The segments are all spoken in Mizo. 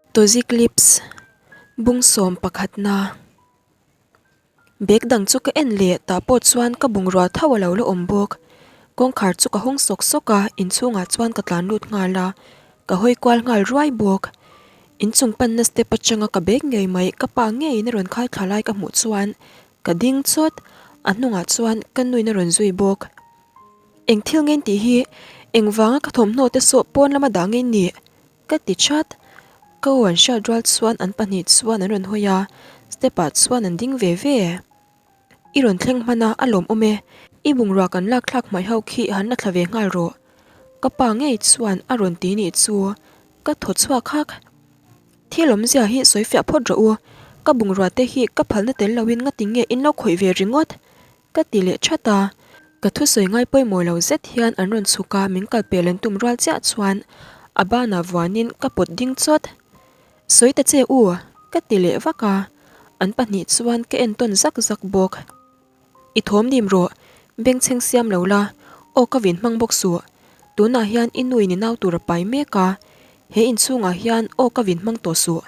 Tozi Clips, Bung sawm pakhatna. Bag dang chu ka en leh tah pawh chuan ka bungrua tho a lo la awm bawk. Kawngkhar chu ka hawng sawk sawk a, inchhungah chuan ka tlan lut nghal a, ka hawi kual nghal ruai bawk. Inchung panna step atanga ka bag ngei mai ka pa ngeiin a rawn khai thla lai ka hmuh chuan ka ding chawt, a hnungah chuan ka nuin a rawn zui bawk. Eng thil nge tih hi engvanga ka thawmhnaw te sawh pawn lama dah nge nih? Ka ti chat. Ka aw an hriat rual chuan an pahnih chuan an rawn hawi a, step ah chuan an ding ve ve. I rawn thleng hman a, a lawmawm e. I bungrua kan lak thlak hmai ho khi han la thla ve nghal rawh. Ka pa ngei chuan a rawn ti nih chu ka thaw chhuak hak. Thil awmzia hi sawi fiah phawt rawh u. Ka bungrua te hi ka phalna tel loin ngati nge in lo khawih ve ringawt? Ka ti leh that a, ka thusawi ngai pawimawh lo zet hian an rawn chhuk a, min kal pel an tum rual chiah chuan a banah vuanin ka pawt ding chawt. Sawi ta che u, ka ti leh vak a, an pahnih chuan ka en tawn zak zak bawk. I thawm dim rawh, bengchheng siam lo la, aw ka vin hmang bawk suh. Tunah hian i nuin i nau tur a pai mek a, he inchhungah hian aw ka vin hmang tawh suh.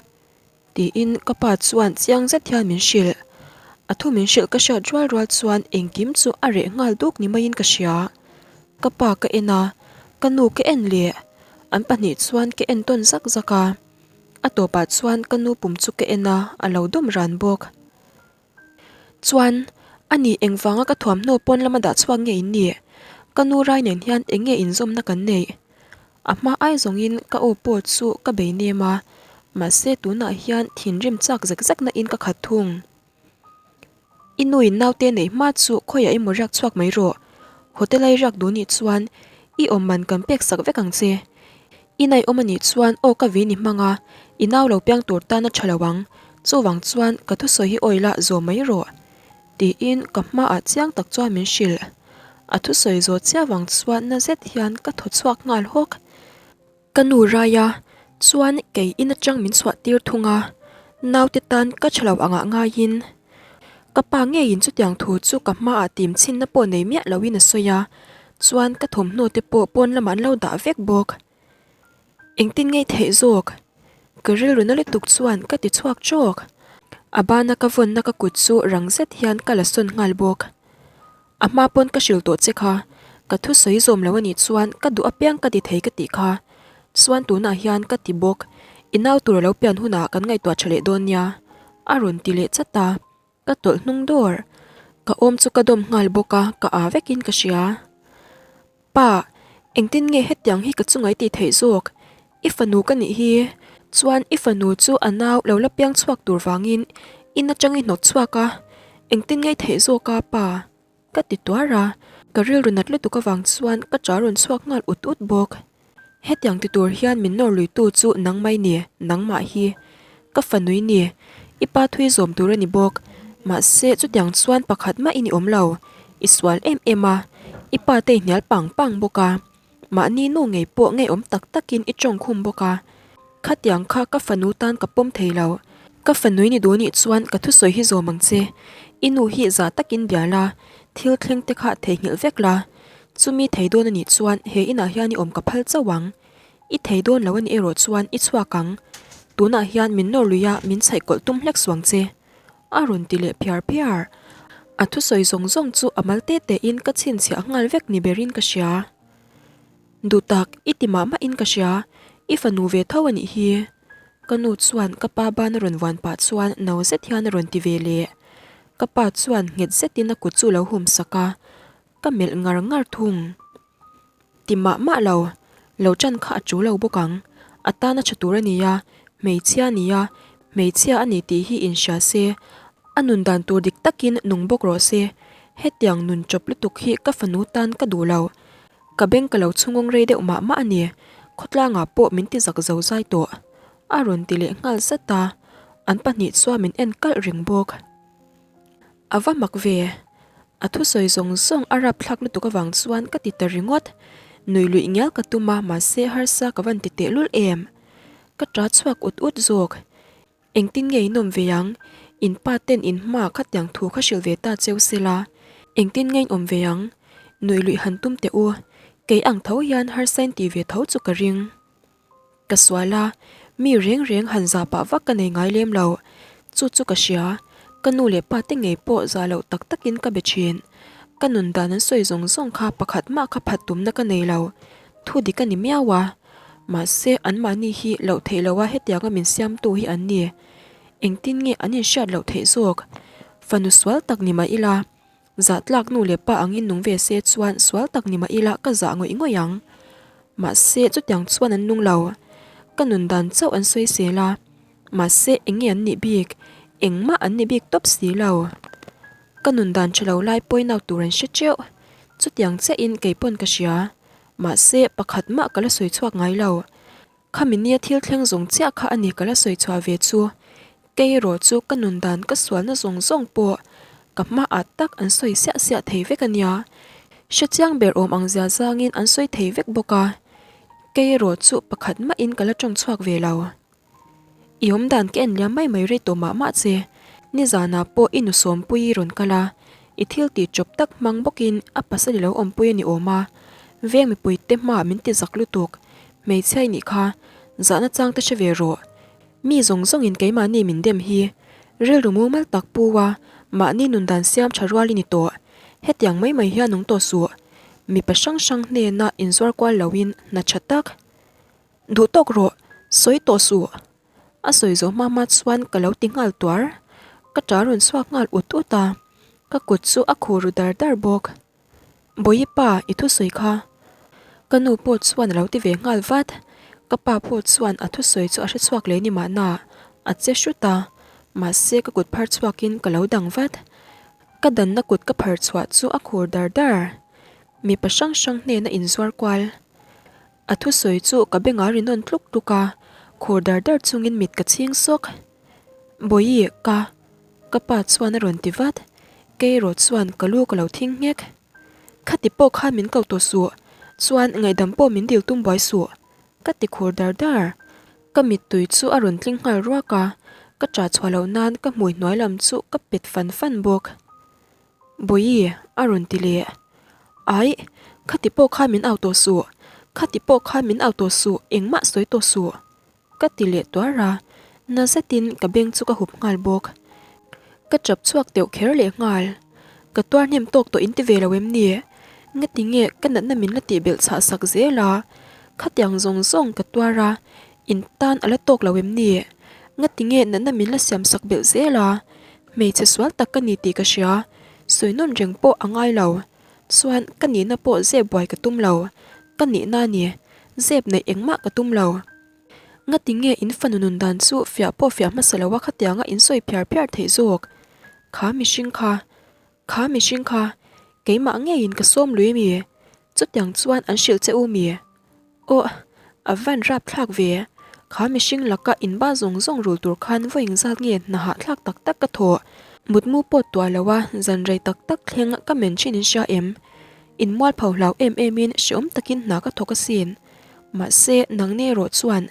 Tiin ka pa chuan chiang zet hian min hrilh. A thu min hrilh ka hriat rual rual chuan engkim chu a reh nghal duk ni maiin ka hria. Ka pa ka en a, ka nu ka en leh. An pahnih chuan ka en tawn zak zak a. A tawpah chuan ka nu pum chu ka en a, a lo dawm ran bawk. Chuan, a ni engvanga ka thuamhnaw pawn lama dah chhuak nge in nih? Ka nu rai nen hian eng nge inzawmna kan neih? A hma ai zawngin ka aw pawh chu ka bei nem a, mahse tunah hian thinrim chak zek zek na in ka khat thung. I nu in naute neih hma chu khawiah emaw riak chhuak mai rawh. Hotel a i riak duh nih chuan i awm man kan pek sak vek ang che. I nai awm a nih chuan aw ka vi ni hmang a, i nau lo piang tur tan a tha lo ang, chuvang chuan ka thusawi hi awih la zawm mai rawh. Tiin ka hmaah chiang tak chuan min hrilh. A thusawi zawh chiah vang chuan na zet hian ka thaw chhuak nghal hawk. Ka nu rai a, chuan kei in atang min chhuah tir thung a, naute tan ka tha lo angah ngaiin. Ka pa ngeiin chutiang thu chu ka hmaah tim chhinna pawh nei miah loin a sawi a, chuan ka thawmhnaw te pawh pawn lamah an lo dah vek bawk. Engtin ngei theih zawk? Ka rilru na lutuk chuan ka ti chhuak trawk. A bana ka vawnna ka kut chu rang zet hian ka la sawn nghal bawk. A hma pawn ka hrilh tawh che kha, ka thusawi zawm lo anih chuan ka duh apiang ka ti thei ka tih kha. Chuan tunah hian ka ti bawk, i nau tur a lo pian hunah kan ngaihtuah tha leh dawn nia, a rawn ti leh chat a, ka tawlh hnung dawr. Ka awm chu ka dawm nghal bawk a, ka aa vekin ka hria. Pa, engtin nge hetiang hi ka chunga i tih theih zawk? I fanu ka nih hi. Chuan i fanu chu a nau lo la piang chhuak tur vangin in atang i hnawt chhuak a, engtin nge i theih zawk a pa? Ka ti tuar a, ka rilru nat lutuk avang chuan ka ṭah rawn chhuak nghal ut ut bawk. Hetiang ti tur hian min nawr luitu chu nangmah i ni, nangmah hi. Ka fanu i ni, i pa thui zawm tur a ni bawk. Mahse chutiang chuan pakhat mah i ni awm lo, i sual em em a, i pa te i hnial pang pang bawk a. Mahni nu ngei pawh ngeiawm tak takin i tawng khum bawk a, khatiang kha ka fanu tan ka pawm thei lo. Ka fanui ni duh nih chuan ka thusawi hi zawm ang che. I nu hi zah takin bia la, thil thleng te kha theihnghilh vek la. Chumi thei dawn a nih chuan he inah hian i awm ka phal chauh ang. I thei dawn lo a nih erawh chuan i chhuak ang. Tunah hian min nawr lui a, min chhaih kawlh tum hlek suang che. A rawn ti leh phiar phiar. A thusawi zawng zawng chu a mal te tein ka chhinchhiah nghal vek ni berin ka hria. Duh tak, i ti mah mahin ka hria, i fanu ve tho a nih hi. Ka nu chuan ka pa ban a rawn vuan pah chuan no zet hian a rawn ti ve leh. Ka pa chuan nghet zetin a kut chu lo hum sak a, ka melh ngar ngar thung. Ti mah mah lo, lo ṭan kha a ṭul lo bawk ang. A tan a ṭha tur a nia, hmeichhia a nia, hmeichhia a ni tih hi inhria se, a nun dan tur dik takin nung bawk rawh se. Hetiang nun chawp lutuk hi ka fanu tan ka duh lo. Ka beng ka lo chhungawng rei deuh mah mah a ni, khawtlangah pawh min ti zak zo zai tawh. A rawn ti leh nghal zat a, an pahnih chuan min en kalh reng bawk. A va mak ve. A thusawi zawng zawng a rapthlak lutuk avang chuan ka ti ta ringawt. Nui luih ngial ka tum a, mahse harsa ka van ti tehlul em. Ka ta chhuak ut ut zawk. Engtin nge in awm ve ang? In pa ten in hma khatiang thu kha hrilh ve ta cheu sela. Engtin nge in awm ve ang? Nui luih han tum teh u. Kei ang tho hian harsa in ti ve tho chu ka ring. Ka sual a, Mi reng reng han zah pah vak ka nei ngai lem lo. Chu chu ka hria. Ka nu leh pa te ngei pawh zah loh tak takin ka be thin. Ka nun dan an sawi zawng zawng kha pakhat mah kha phat tumna ka nei lo. Thu dik a ni miau a. Mahse anmahni hi loh theih loha hetianga min siamtu hi an ni. Engtin nge an inhriat loh theih zawk? Fanu sual tak ni mah ila. Zah tlak nu leh pa angin nung ve se chuan sual tak ni mah ila ka zah ngawih ngawih ang. Mahse chutiang chuan an nung lo. Ka nun dan chauh an sawi sel a. Mahse eng nge an nih bik? Engmah an ni bik tawp si lo. Ka nun dan tha lo lai pawhin au tur an hre teuh. Chutiang chiahin kei pawn ka hria. Mahse pakhat mah ka la sawi chhuak ngai lo. Khami nia thil thleng zawng chiah kha a ni ka la sawi chhuah ve chu. Kei erawh chu ka nun dan ka sualna zawng zawng pawh ka hmaah tak an sawi siah siah thei vek a nia. Hre chiang ber awm ang zia zangin an sawi thei vek bawk a. Kei erawh chu pakhat mahin ka la tawng chhuak ve lo. I awm dan ka en liam mai mai rei tawh mah mah che. Nizanah pawh i nu Sawmpuii rawn kal a, i thil tih chawp tak hmang bawkin a pasal i lo awmpui a ni awm a. Veng mipuite hmaah min ti zak lutuk. Hmeichhia i nih kha, zahna chang te hre ve rawh. Mi zawng zawngin keimahni min dem hi rilru mumal tak pu a, mahni nun dan siam tha rual i ni tawh. Hetiang mai mai hian nung tawh suh. Mipa hrang hrang hnena inzuar kual loin hna tha tak Duh tawk rawh, sawi tawh suh. A sawi zawh hma hma chuan ka lo ti nghal tuar. Ka ṭah rawn chhuak nghal ut ut a, ka kut chu a khuh ru dar dar bawk. Bawihi pa, i thusawi kha. Ka nu pawh chuan a lo ti ve nghal vat. Ka pa pawh chuan a thusawi chu a hre chhuak leh ni mahna, a che hrut a. Mahse ka kut phar chhuakin ka lo dang vat. Ka danna kut ka phar chhuah chu a khur dar dar. Mipa hrang hrang hnena inzuar kual. A thusawi chu ka bengah ri nawn tluk tluk a, khur dar dar chungin mit ka chhing sawk. Bawihi, ka. Ka pa chuan a rawn ti vat. Kei erawh chuan ka lu ka lo thing nghek. Khati pawh khan min ko tawh suh, chuan ngaihdam pawh min dil tum buai suh, ka ti khur dar dar. Ka mittui chu a rawn tling nghal ruak a, ka ṭah chhuah loh nan ka hmui hnuai lam chu ka pet fan fan bawk. Bawihi, a rawn ti leh. Aih, khati pawh khan min au tawh suh, khati pawh khan min au tawh suh, engmah sawi tawh suh, ka ti leh tuar a, na zetin ka beng chu ka hup nghal bawk. Ka chap chhuak deuh kher leh nghal. Ka tuar hnem tawk tawh in ti ve lo em ni? Ngati nge ka natna min la tih belh chhah sak zel a? Khatiang zawng zawng ka tuar a, in tan a la tawk lo em ni? Ngati nge natna min la siam sak belh zel a? Hmeichhe sual tak ka ni tih ka hria, sawi nawn reng pawh a ngai lo. Chuan ka nihna pawh zep buai ka tum lo, ka nihna a ni, zep neih engmah ka tum lo. Ngati nge in fanu nun dan chu fiah pawh fiah hmasa lo a khatianga in sawi phiar phiar theih zawk? Kha mihring kha, kha mihring kha, keimah ngeiin ka sawm lui mi? Chutiang chuan an hrilh che u mi? Aw, a van rap thlak ve. Kha mihring laka in ba zawng zawng rul tur khan vawi engzat nge hna hah thlak tak tak ka thawh. Mutmu pawt tuah lo a, zan rei tak tak thleng ka men thin in hria em? In mualpho hlau em em in hreawm takin hna ka thawk asin. Mahse, nangni erawh chuan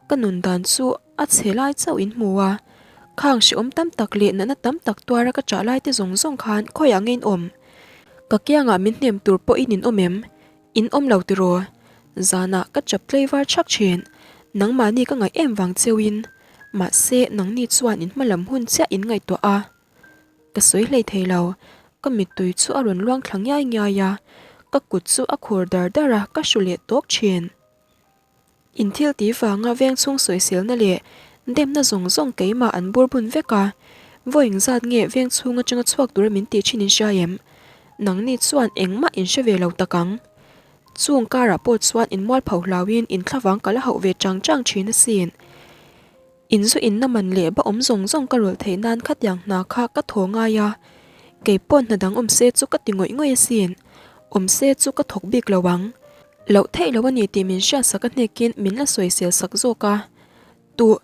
ka nun dan chu a chhe lai chauh in hmu a. Khang hreawm tam tak leh natna tam tak tuara ka chah lai te zawng zawng khan khawiah nge in awm? Ka kiangah min hnem tur pawhin in awm em? In awm lo tiraw? Zanah ka chap tlei var chhak thin. Nangmahni ka ngaih em vang cheuin. Mahse, nangni chuan in hmalam hun chiah in ngaihtuah a. Ka sawi hlei thei lo. Ka mittui chu a rawn luang thla ngiai ngiai a. Ka kut chu a khur dar dar a, ka hru leh tawk thin. In thil ti vanga veng chhung sawiselna leh demna zawng zawng keimah an bur bun vek a, vawi engzat nge veng chhung atanga chhuak tura min tih thin in hria em? Nangni chuan engmah in hre ve lo tak ang. Chung karah pawh chuan in mualpho hlauhin in thlavang ka la hauh ve chang chang thin asin. In zu inna man leh ba awm zawng zawng ka rawlh theih nan khatiang hna kha ka thaw ngai a, kei pawn hna dang awm se chu ka ti ngawih ngawih asin, awm se chu ka thawk bik lo ang. Loh theih lo a ni tih min hriatsak a hnekin min la sawisel sak zawk a, tu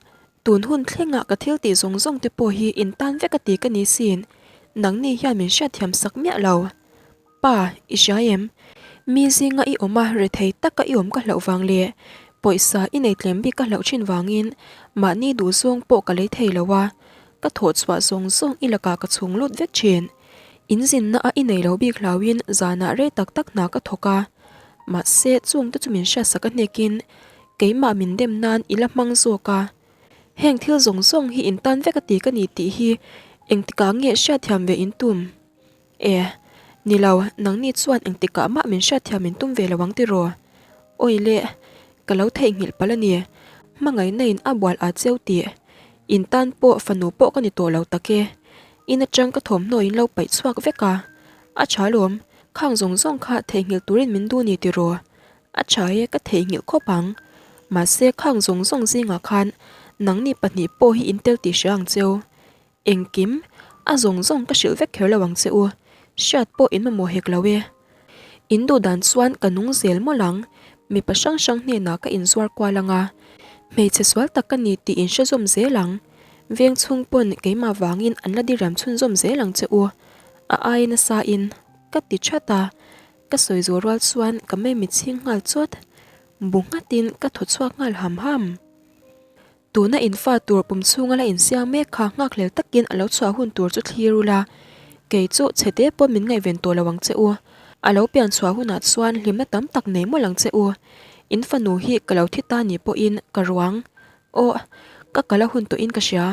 tun hun thlengah ka thil tih zawng zawng te pawh hi in tan vek a ti ka ni sin, nangni hian min hriatthiam sak miah lo. Pa, i hria em? Mi zinga i awm a, rethei taka i awm ka hlauh vang leh pawisa i nei tlem bik ka hlauh thin vangin mahni duhzawng pawh ka lei thei lo a, ka thawh chhuah zawng zawng i lakah ka chhung lut vek thin. In zinna a i nei lo bik hlauhin zanah rei tak tak hna ka thawk a, mahse chungte chu min hriatsak a hnekin keimah min dem nan i la hmang zawk a. Heng thil zawng zawng hi in tan vek a ti ka ni tih hi engtikah nge hriatthiam ve in tum? E, ni lo, nangni chuan engtikah mah min hriatthiam in tum ve lo ang tiraw? Awi le, ka lo theihnghilh palh a ni. Hmangaihna in a bual a cheu tih. In tan pawh fanu pawh ka ni tawh lo tak e. In atang ka thawmhnaw in lo paih chhuak vek a. A tha lawm, khang zawng zawng kha theihnghilh turin min duh ni tiraw? A tha e, ka theihnghilh khawp ang. Mahse khang zawng zawng zingah khan nangni pahnih pawh hi in tel tih hria ang cheu. Engkim, a zawng zawng ka hrilh vek kher lo ang che u. Hriat pawh in mamawh hek lo e. In duh dan chuan ka nung zel mawlh ang. Mipa hrang hrang hnenah ka inzuar kual ang a. Hmeichhe sual tak ka ni tih in hre zawm zel ang. Veng chhung pawn keimah vangin an la diriam chhunzawm zel ang che u. A ai nasa in ka ti that a. Ka sawi zawh rual chuan ka mei chhing nghal chawt. Bu nghatin ka thaw chhuak nghal ham ham. Tuna in fa tur pum chhunga la insiam mek kha nghakhlel takin a lo chhuah hun tur chu thlir ula, kei chu chhe te pawh min ngaihven tawh lo ang che u. A lo pian chhuah hunah chuan hlimna tam tak nei mawlh ang che u. In fanu hi ka lo thi ta ni pawhin ka ruang. Aw, ka kal a hun tawhin ka hria.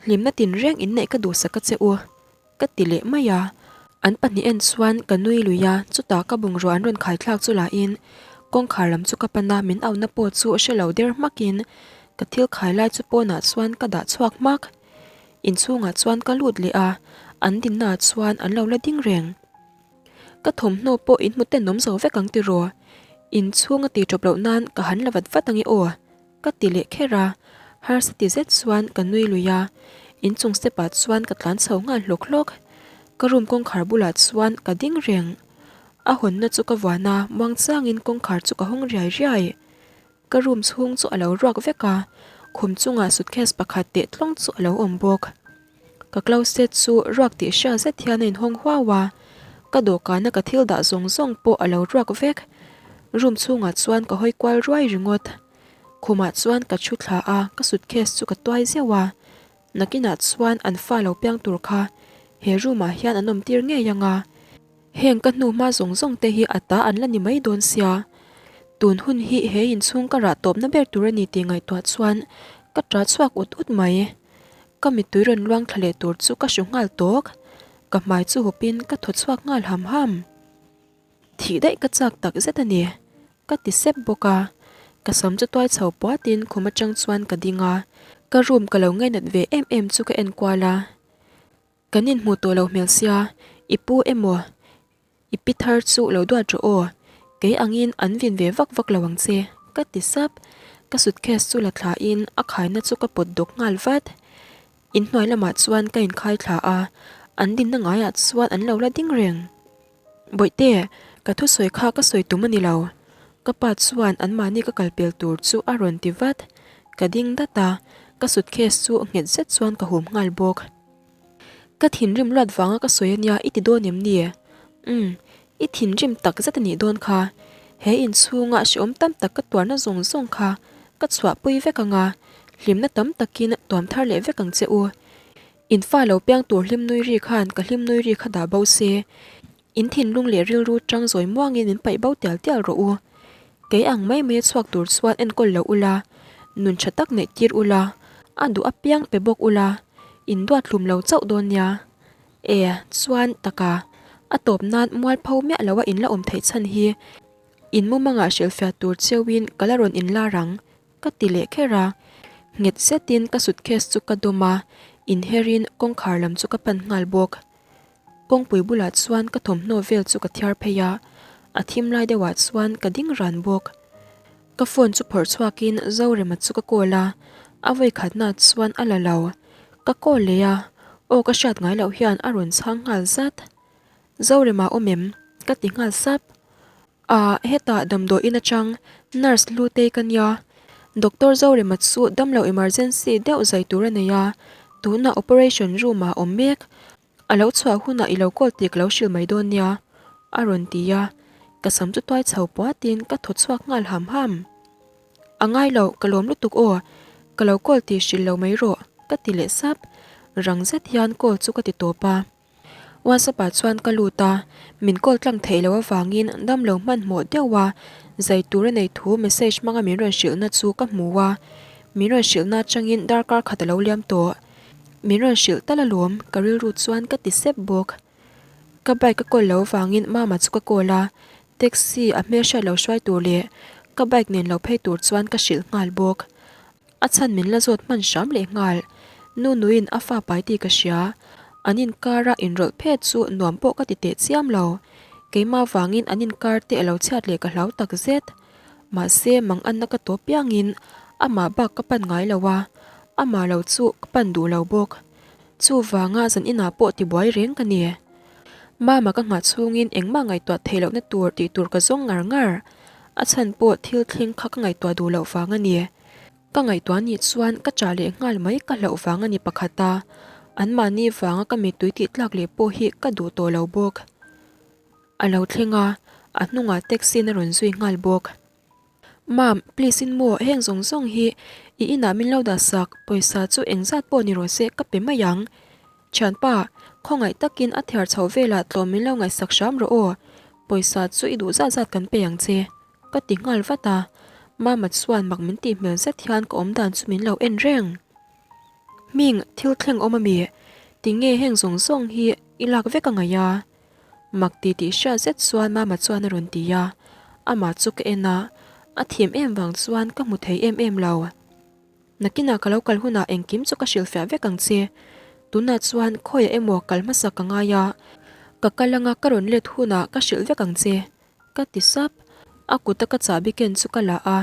Hlimna tinreng inneih ka duhsak a che u. Ka ti leh mai a, an pahnih en chuan ka nui lui a, chutah ka bungrua an rawn khai thlak chu lahin kawngkhar lam chu ka pan a, min auhna pawh chu hre lo der hmakin ka thil khai lai chu pawnah chuan ka dah chhuak hmak. Inchhungah chuan ka lut leh a, an dinnaah chuan an lo la ding reng. Ka thawmhnaw pawh in hmu tenawm zo vek ang tiraw? Inchhung a tih tawp loh nan ka han la vat vat ang e aw. Ka ti leh kher a, harsa ti zet chuan ka nui lui a, inchung step ah chuan ka tlan chho nghal hlawk hlawk. Ka room kawngkhar bulah chuan ka ding reng. A hawnna chu ka vuan a, muang changin kawngkhar chu ka hawng riai riai. Ka room chhung chu a lo ruak vek a, khum chungah suitcase pakhat teh tlawng chu a lo awm bawk. Ka closet chu ruak tih hria zet hian a inhawng huau a, ka dawhkana ka thil dah zawng zawng pawh a lo ruak vek. Room chhungah chuan ka hawi kual ruai ringawt. Khumah chuan ka thu thla a, ka suitcase chu ka tuai zeuh a. Nakinah chuan an fa lo piang tur kha he room ah hian an awm tir ngei ang a. Heng ka hnu hma zawng zawng te hi a ta an la ni mai dawn sia. Tun hun hi he inchhung ka rah tawpna ber tur a ni tih ngaihtuah chuan ka ṭah chhuak ut ut mai. Ka mittui rawn luang thla leh tur chu ka hru nghal tawk. Ka hmai chu hupin ka thaw chhuak nghal ham ham. Thih daih ka chak tak zet a ni. Ka ti sep bawk a. Ka sam chu tuai chho puatin khum atang chuan ka ding a. Ka room ka lo ngainat ve em em chu ka en kual a. Kan inhmuh tawh lo hmel sia, i pu emaw i pi thar chu lo duat rawh aw, kei angin an vin ve vak vak lo ang che, ka ti sap. Ka suitcase chu la thlain a khaina chu ka pawt dawk nghal vat. Inhnuai lamah chuan ka inkhai thla a, an dinna ngaiah chuan an lo la ding reng. Bawihte, ka thusawi kha ka sawi tum a ni lo. Ka pa chuan anmahni ka kalpel tur chu a rawn ti vat. Ka ding dat a, ka suitcase chu nghet zet chuan ka hum nghal bawk. Ka thinrim luat vanga ka sawi a nia i ti dawn em ni? Umm, i thinrim tak zet a nih dawn kha. He inchhunga hrehawm tam tak ka tuarna zawng zawng kha ka chhuahpui vek ang a, hlimna tam takin tuam thar leh vek ang che u. In fa lo piang tur hlim nui ri khan ka hlim nui ri kha dah bo se. In thinlung leh rilru tang zawi muangin min paih bo tial tial rawh u. Kei ang mai mai a chhuak tur chuan enkawl lo ula, nun tha tak neih tir ula, a duh apiang pe bawk ula, in duat hlum lo chauh dawn nia. E, chuan taka, a tawp nan mualpho miah loa in la awm theih chhan hi in mumangah hrilhfiah tur cheuhin ka la rawn inlar ang. Ka ti leh kher a, nghet zetin ka suitcase chu ka dawm a, inherin kawngkhar lam chu ka pan nghal bawk. Kawngpui bulah chuan ka thawmhnaw vel chu ka thiar phei a, a thim lai deuhah chuan ka ding ran bawk. Ka phone chu phawrh chhuakin Zorema chu ka call a, a vawikhatna chuan a la lo. Ka call leh a, aw ka hriat ngai loh hian a rawn chhang nghal zat. Zorema awm em? Ka ti nghal sap. Ah, hetah damdawiin atang nurse Hlutei ka nia. Doctor Zorema chu damlo emergency deuh zai tur a nei a, tunah operation room ah a awm mek. A lo chhuah hunah i lo call tih ka lo hrilh mai dawn nia, a rawn ti a. Ka sam chu tuai chho puatin ka thaw chhuak nghal ham ham. A ngai lo, ka lawm lutuk aw, ka lo call tih hrilh lo mai rawh, ka ti leh sap. Rang zet hian call chu ka ti tawp a. WhatsApp ah chuan ka lut a, min call tlang theih loh avangin damlo hmanhmawh deuh a, zai tur a nei thu message hmanga min rawn hrilhna chu ka hmu a. Min rawn hrilhna atangin darkar khat a lo liam tawh. Min rawn hrilh tal alawm, ka rilru chuan ka ti sep bawk. Ka bike ka kawl lo vangin Mama chu ka call a, taxi a hmelhriat lo hruai tur leh ka bike nen lo phei tur chuan ka hrilh nghal bawk. A chhan min la zawt hman hram leh nghal. Nu nuin a fa pai tih ka hria. An inkara inrawlh phet chu nuam pawh ka ti teh chiam lo. Keimah vangin an inkar te a lo chhiat leh ka hlau tak zet. Mahse mang anna ka tawp piangin amah bak ka pan ngai lo a, amah lo chu ka pan duh lo bawk. Chuvanga zan inah pawh tibuai reng ka ni. Mama ka nghah chhungin engmah ngaihtuah theih lohna tur tih tur ka zawng ngar ngar. A chhan pawh thil thleng kha ka ngaihtuah duh loh vang a ni. Ka ngaihtuah nih chuan ka chah leh nghal mai ka hlauh vang a ni pakhat a, anmahni vanga ka mittui tih tlak leh pawh hi ka duh tawh lo bawk. A lo thleng a, a hnungah taxi in a rawn zui nghal bawk. Mam, please in maw heng zawng zawng hi i inah min lo dah sak, pawisa chu engzat pawh ni rawh se ka pe mai ang. Thianpa, khawngaih takin a thiar chho velah tlawm min lo ngaihsak hram rawh aw, pawisa chu i duh zat zat kan pe ang che, ka ti nghal vat a. Mama chuan mak min tih hmel zet hian ka awmdan chu min lo en reng. Hming, thil thleng awm ami? Tinge heng zawng zawng hi i lak vek a ngaih a? Mak ti tih hriat zet chuan Mama chuan a rawn ti a, amah chu ka en a, a thim em vang chuan ka hmu thei em em lo. Nakinah ka lo kal hunah engkim chu ka hrilhfiah vek ang che. Tunah chuan khawiah emaw kal hmasa ka ngai a, ka kal anga ka rawn let hunah ka hrilh vek ang che, ka ti sap. A kuta ka chahbi ken chu ka la a,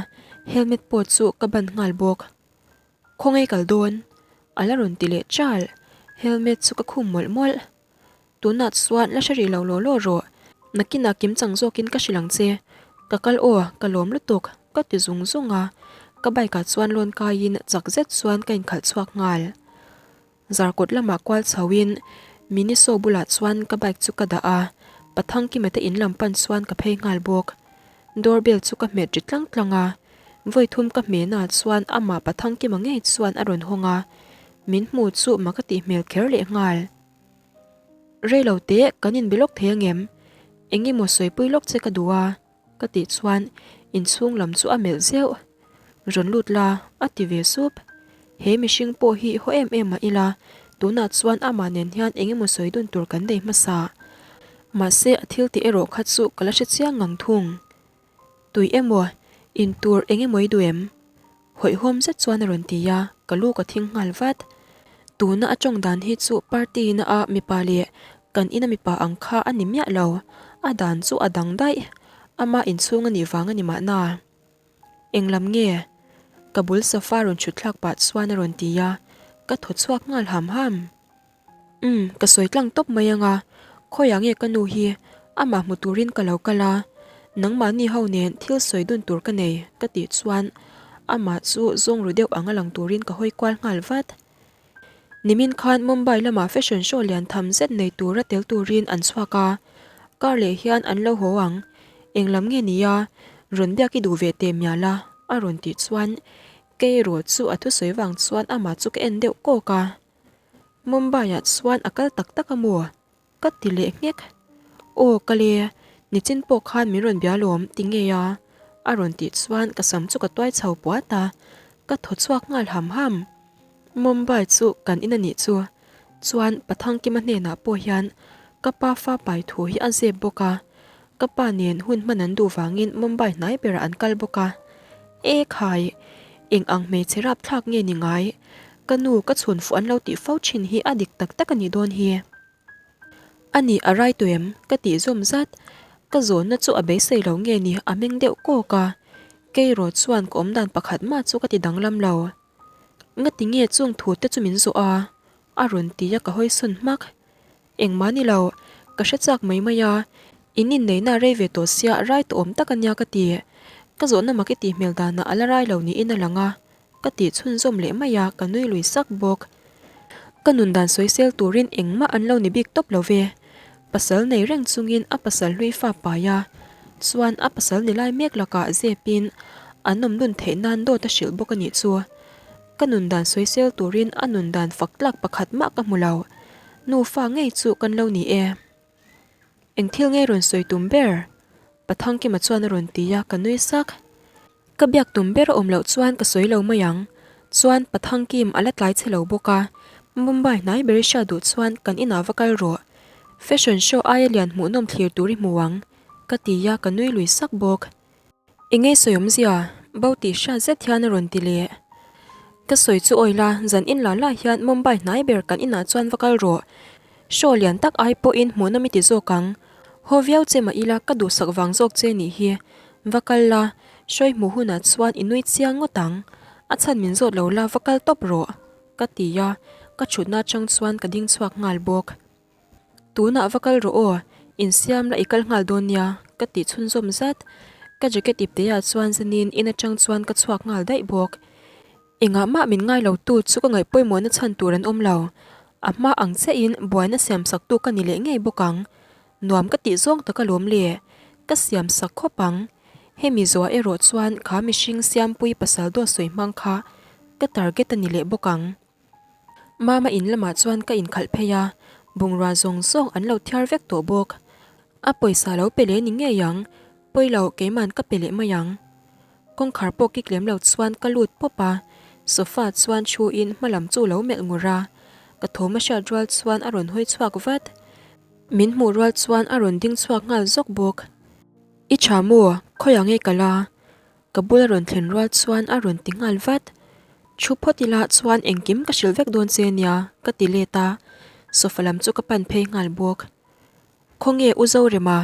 helmet pawh chu ka ban nghal bawk. Khawngaih kal dawn? A la rawn ti leh chal. Helmet chu ka khum mawlh mawlh. Tunah chuan la hre rih lo law law rawh. Nakinah kim chang zawkin ka hrilh ang che. Ka kal aw, ka lawm lutuk, ka ti zung zung a. Ka bike ah chuan lawn kaiin chak zet chuan ka inkhalh chhuak nghal. Zarkawt lamah kual chhoin Miniso bulah chuan ka bike chu ka dah a, Pathangkima te in lam pan chuan ka phei nghal bawk. Door bell chu ka hmet ri tlang tlang a, vawi thum ka hmehnaah chuan amah Pathangkima ngei chuan a rawn hawng a, min hmu chu mak a tih hmel kher leh nghal. Rei lo teh, kan inbe lawk thei angem? Eng emaw sawipui lawk che ka duh a, ka tih chuan inchhung lam chu a melh zeuh. Rawn lut la, a ti ve sup. He mihring pawh hi haw em em mah ila, tunah chuan amah nen hian eng emaw sawi dun tur kan nei hmasa. Mahse a thil tih erawh kha chu ka la hre chiang ngang thung. Tui emaw, in tur eng emaw i duh em? Hawihhawm zet chuan a rawn ti a, ka lu ka thing nghal vat. Tuna a tawng dan hi chu party na a mipa leh kan ina mipa ang kha a ni miah lo, a dan chu a dang daih. Ama inchhung a nih vang a ni mahna. Englam nge? Ka bul sofa rawn chhut thlak pah chuan a rawn ti a, ka thaw chhuak nghal ham ham. Umm, ka sawi tlang tawp mai ang a, khawiah nge ka nu hi amah hmu turin ka lo kal a, nangmahni ho nen thil sawi dun tur ka nei ka tih chuan amah chu zawng ru deuh ang a lang turin ka hawi kual nghal vat. Nimin khan Mumbai lamah fashion show lian tham zet nei tura tel turin an chhuak a, kar leh hian an lo haw ang, englam nge nia rawn biak i duh ve teh mial a a rawn tih chuan kei erawh chu a thusawi vang chuan amah chu ka en deuh kawk a. Mumbai-ah chuan a kal tak tak a maw? Ka ti leh nghek. Aw kal e, nichin pawh khan min rawn bia lawm ti ngei a, a rawn tih chuan ka sam chu ka tuai chho puat a, ka thaw chhuak nghal ham ham. Mumbai chu kan in a nih chu. Chuan Pathangkima hnenah pawh hian ka pa fa pai thu hi a zep bawk a, Ka pa nen hun hman an duh vangin Mumbai hnai berah an kal bawk a. E khai! Eng ang hmeichhe rapthlak nge ni ngai? Ka nu ka chhun fuh an lo tih fo thin hi a dik tak tak a nih dawn hi. A nih a rai tawh em? Ka tih zawm zat. Ka zawnna chu a beisei lo nge ni a meng deuh kawk a. Keiraw chuan ka awmdan pakhat mah chu ka ti danglam lo. Ngati nge chung thu te chu min zawh a? A rawn ti a ka hawi sawn hmak. Engmah ni lo, ka hre chak mai mai a, in inneihna a rei ve tawh sia rai tawh awm tak a nia ka ti. Ka zawhna mak i tih hmel danah a la rai lo niin a lang a, ka tih chhunzawm leh mai a, ka nui lui sak bawk. Ka nun dan sawisel turin engmah an lo ni bik tawp lo ve. Pasal nei reng chungin a pasal hlui fa pai a, chuan a pasal ni lai mek lakah zepin an awm dun theih nan dawt a hrilh bawk a nih chu. Ka nun dan sawisel turin a nun dan fak tlak pakhat mah ka hmu lo. Nufa ngei chu kan lo ni e. Eng thil ngei rawn sawi tum ber? Pathangkima chuan a rawn ti a, ka nui sak. Ka biak tum ber a awm loh chuan ka sawi lo mai ang. Chuan Pathangkim a la tlai chhe lo bawk a, Mumbai hnai ber i hriat duh chuan kan inah va kal rawh. Fashion show aia lian hmuhnawm thlir tur i hmu ang, ka ti a, ka nui lui sak bawk. Eng nge sawi awmzia? Bo tih hriat zet hian a rawn ti leh. Ka sawi chu awi la, zan in la la hian Mumbai hnai ber kan inah chuan va kal rawh. Show lian tak ai pawhin hmuhnawm i ti zawk ang. Haw viau che mah ila ka duhsak vang zawk che nih hi. Va kal la, show i hmuh hunah chuan i nui chiang ngawt ang. A chhan min zawt lo la va kal tawp rawh, ka ti a, ka thutna atang chuan ka ding chhuak nghal bawk. Tunah va kal rawh aw, insiam la i kal nghal dawn nia, ka tih chhunzawm zat. Ka jacket ipteah chuan zanin in atang chuan ka chhuak nghal daih bawk. Engah mah min ngai lo tu chu ka ngaih pawimawhna chhan tur an awm lo. A hma ang chiahin buaina siam sak tu ka ni leh ngei bawk ang. Nuam ka tih zawng tak alawm le, ka siam sak khawp ang. Hemi zuah erawh chuan kha mihring siampui pasal dawt sawi hmang kha ka target a ni leh bawk ang. Mama in lamah chuan ka inkhalh phei a, bungrua zawng zawng an lo thiar vek tawh bawk. A pawisa lo pe leh ni ngei ang, pawi lo keiman ka pe leh mai ang. Kawngkhar pawh kik lem lo chuan ka lut pawp a, sofa chuan thu in hma lam chu lo melh ngur a, ka thawm a hriat rual chuan a rawn hawi chhuak vat. Min hmuh rual chuan a rawn ding chhuak nghal zawk bawk. I tha maw? Khawiah nge ka la? Ka bula rawn thlen rual chuan a rawn ti nghal vat. Thu phawt ila chuan engkim ka hrilh vek dawn che nia, ka ti let a, sofa lam chu ka pan phei nghal bawk. Khawnge U Zorema,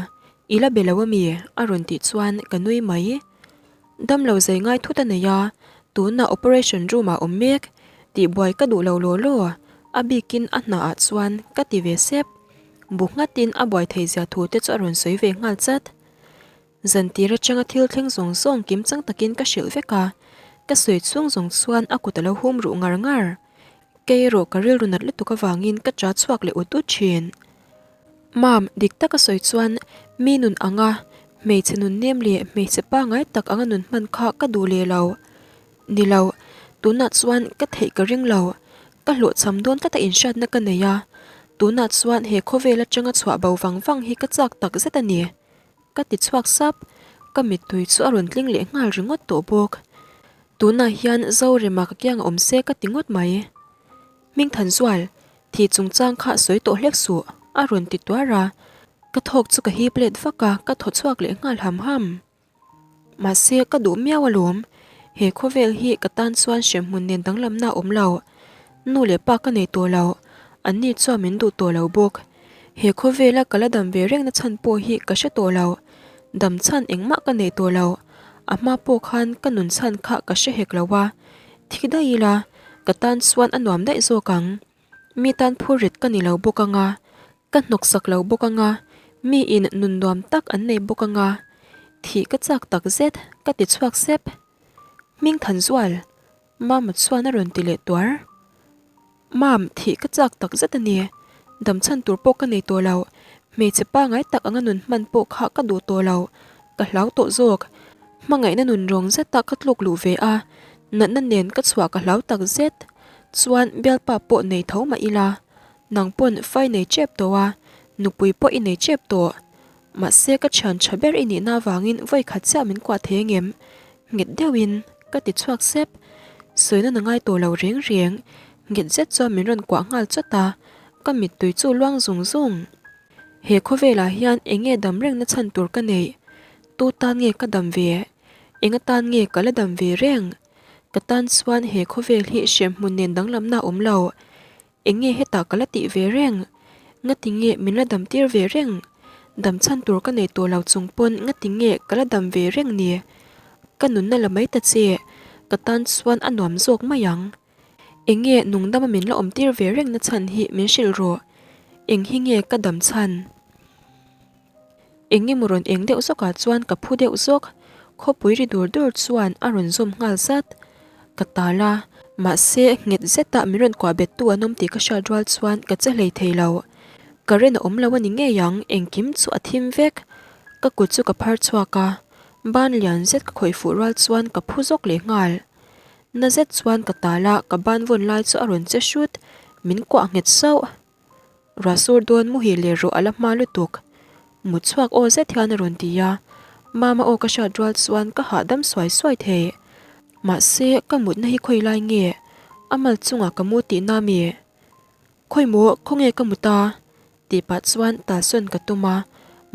i la be lo ami? a rawn tih chuan ka nui mai. Damlo zai ngai thut a nei a, tunah operation room ah awm mek, tihbuai ka duh lo law law, a bikin a hna ah chuan ka ti ve sep. Bu nghatin a buai thei zia thu te chu a rawn sawi ve nghal chat. Zantir atanga thil thleng zawng zawng kim chang takin ka hrilh vek a, ka sawi chhung zawng chuan a kut a lo hum ruh ngar ngar. Kei erawh ka rilru nat lutuk avangin ka cha chhuak leh ut ut thin. Mam, dik taka sawi chuan mi nun anga hmeichhe nun nem leh hmeichhe pangai tak anga nun hman kha ka duh leh lo. Ni lo, tunah chuan ka theih ka ring lo. Ka hlawhchham dawn tlata inhriatna ka nei a, tunah chuan he khawvel atanga chhuah bo vang vang hi ka chak takzet a ni. Ka ti chhuak sap, ka mittui chu a rawn tling leh nghal ringawt tawh bawk. Tunah hian Zorema ka kiang a awm se ka ti ngawt mai. Hmingthanzual, thi chungchang kha sawi tawh hlek suh, a rawn ti tuar a. Ka thawk chu ka hip let vak a, ka thaw chhuak leh nghal ham ham. Mahse, ka duh miau alawm. He khawvel hi ka tan chuan hremhmun nen danglamna a awm lo. Nu leh pa ka nei tawh lo, anni chuan min duh tawh lo bawk. He khawvela ka la dam ve rengna chhan pawh hi ka hre tawh lo. Dam chhan engmah ka nei tawh lo. A hma pawh khan ka nun chhan kha ka hre hek lo a. Thi daih ila, ka tan chuan a nuam daih zawk ang. Mi tan phur rit ka ni lo bawk anga, ka hnawksak lo bawk anga, miin nun nuam tak an nei bawk anga. Thih ka chak tak zet, ka ti chhuak sep. Hmingthanzual! Mama chuan a rawn ti leh tuar. Mam, thih ka chak tak zet a ni. Dam chhan tur pawh ka nei tawh lo. Hmeichhe pangai tak anga nun hman pawh kha ka duh tawh lo. Ka hlau tawh zawk. Hmangaihna nun rawng zeta ka tluk luh ve a, natna nen ka chhuah ka hlau tak zet. Chuan bialpa pawh nei tho mah ila. Nang pawn fai nei tep tawh a, nupui pawh i nei tep tawh. Mahse ka thian tha ber i nihna avangin vawi khat chiah min kuah thei angem? Nghet deuhin ka ti chhuak sep. Sawina na ngai tawh lo reng reng. Nghet zet chuan min rawn kuah nghal chawt a, ka mittui chu luang zung zung. He khawvelah hian eng nge dam rengna chhan tur ka neih? Tu tan nge ka dam ve? Eng atan nge ka la dam ve reng? Ka tan chuan he khawvel hi hremhmun nen danglamna a awm lo. Eng nge hetah ka la tih ve reng? Ngati nge min la dam tir ve reng? Dam chhan tur ka nei tawh lo chung pawn ngati nge ka la dam ve reng ni? Ka nunna la mai ta che, ka tan chuan a nuam zawk mai ang. Eng nge nungdama min la awm tir ve reng na chhan hi min hrilh rawh. Eng hi nge ka dam chhan? Eng emaw rawn eng deuh zawkah chuan ka phu deuh zawk, khawpui ri dur dur chuan a rawn zawm nghal zat. Ka tal a, mahse nghet zeta min rawn kuah bettu an awm tih ka hriat rual chuan ka che hlei thei lo. Current a awm lo a ni ngei ang, engkim chu a thim vek. Ka kut chu ka phar chhuak a, ban lian zet ka khawih fuh rual chuan ka phu zawk leh nghal. Na zet chuan ka tal a, ka ban vawn lai chu a rawn che hrut, min kuah nghet sauh. Ruahsur dawn muhil leh rawh a la hma lutuk. Mut chhuak aw zet hian a rawn ti a, Mama aw ka hriat rual chuan ka hahdam suai suai thei. Mahse, ka mutna hi khawi lai nge? A mal chungah ka mu tihna mi? Khawi maw, khawnge ka mut a? Tih pah chuan talsawn ka tum a,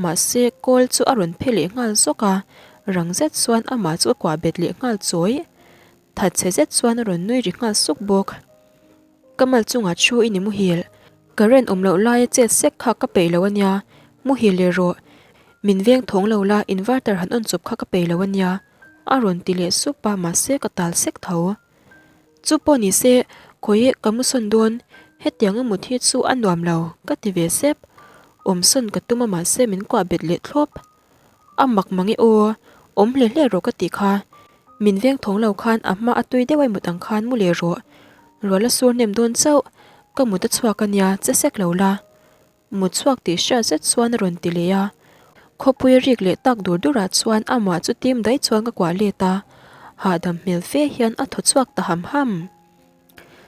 mahse kawl chu a rawn phe leh nghal zawk a, rang zet chuan amah chu a kuah bet leh nghal chawi. Thatchhe zet chuan a rawn nui ri nghal suk bawk. Ka mal chungah thu i ni muhil, current awm loh laia chet sek kha ka peih lo a nia, muhil leh rawh. Min veng thawng lo la, inverter han on chawp kha ka peih lo a nia, a rawn ti leh sup a, mahse ka tal sek tho. Chu pawh ni se, khawi ka mu sawn dawn, hetiang a mut hi chu a nuam lo, ka ti ve sep. Awm sawn ka tum a mahse min kuah bet leh thlawp. A mak mang e aw, awm hle hle rawh ka tih kha. Min veng thawng lo khan a hma a tui deuh a i mut ang khan mu leh rawh. Rual a sur hnem dawn chauh, ka mut a chhuak a nia, che sek lo la. Mut chhuak tih hriat zet chuan a rawn ti leh a. Khawpui rik leh tak dur durah chuan amah chu tim daih chuan ka kuah let a, hahdam hmel fe hian a thaw chhuak ta ham ham.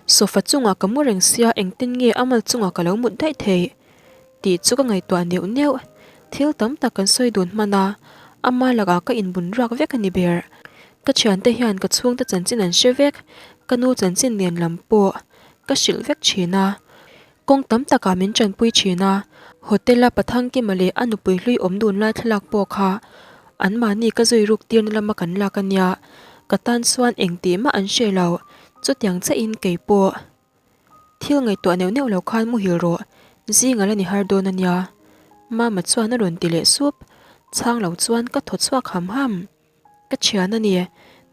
Sofa chungah ka mu reng sia engtin nge a mal chungah ka lo mut daih theih tih chu ka ngaihtuah neuh neuh. Thil tam tak kan sawi dun hman a, ama lakah ka inbun ruak vek a ni ber. Ka thiante hian ka chhungte chanchin an hre vek, ka nu chanchin nen lam pawh ka hrilh vek thin a. Kawng tam takah min tanpui thin a, Hotel-a Pathangkima leh a nupui hlui awm dun lai thlalak pawh kha anmahni ka zui ruk tirna lama kan lak a nia, ka tan chuan engtih mah an hre lo, chutiang chiahin kei pawh thil ngaihtuah neuh neuh lo khan muhil rawh, zing a la ni har dawn a nia, Mama chuan a rawn ti leh sup, chhang lo chuan ka thaw chhuak ham ham. Ka thian a ni,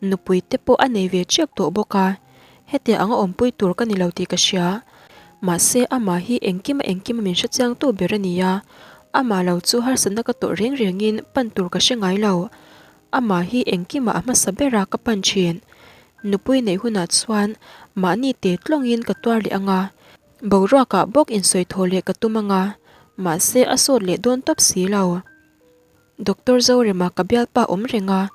nupui te pawh a nei ve chiap tawh bawk a, hetiang anga awmpui tur ka ni lo tih ka hria. Mahse amah hi engkima engkima min hrechiang tu ber a ni a, amah lo chu harsatna ka tawh reng rengin pan tur ka hre ngai lo. Amah hi engkima a hmasa bera ka pan thin. Nupui neih hunah chuan mahni te tlawngin ka tuar leh ang a, boruakah bawk insawi thaw leh ka tum ang a, mahse a sawt leh dawn tawp si lo. Doctor Zorema ka bialpa awm reng a,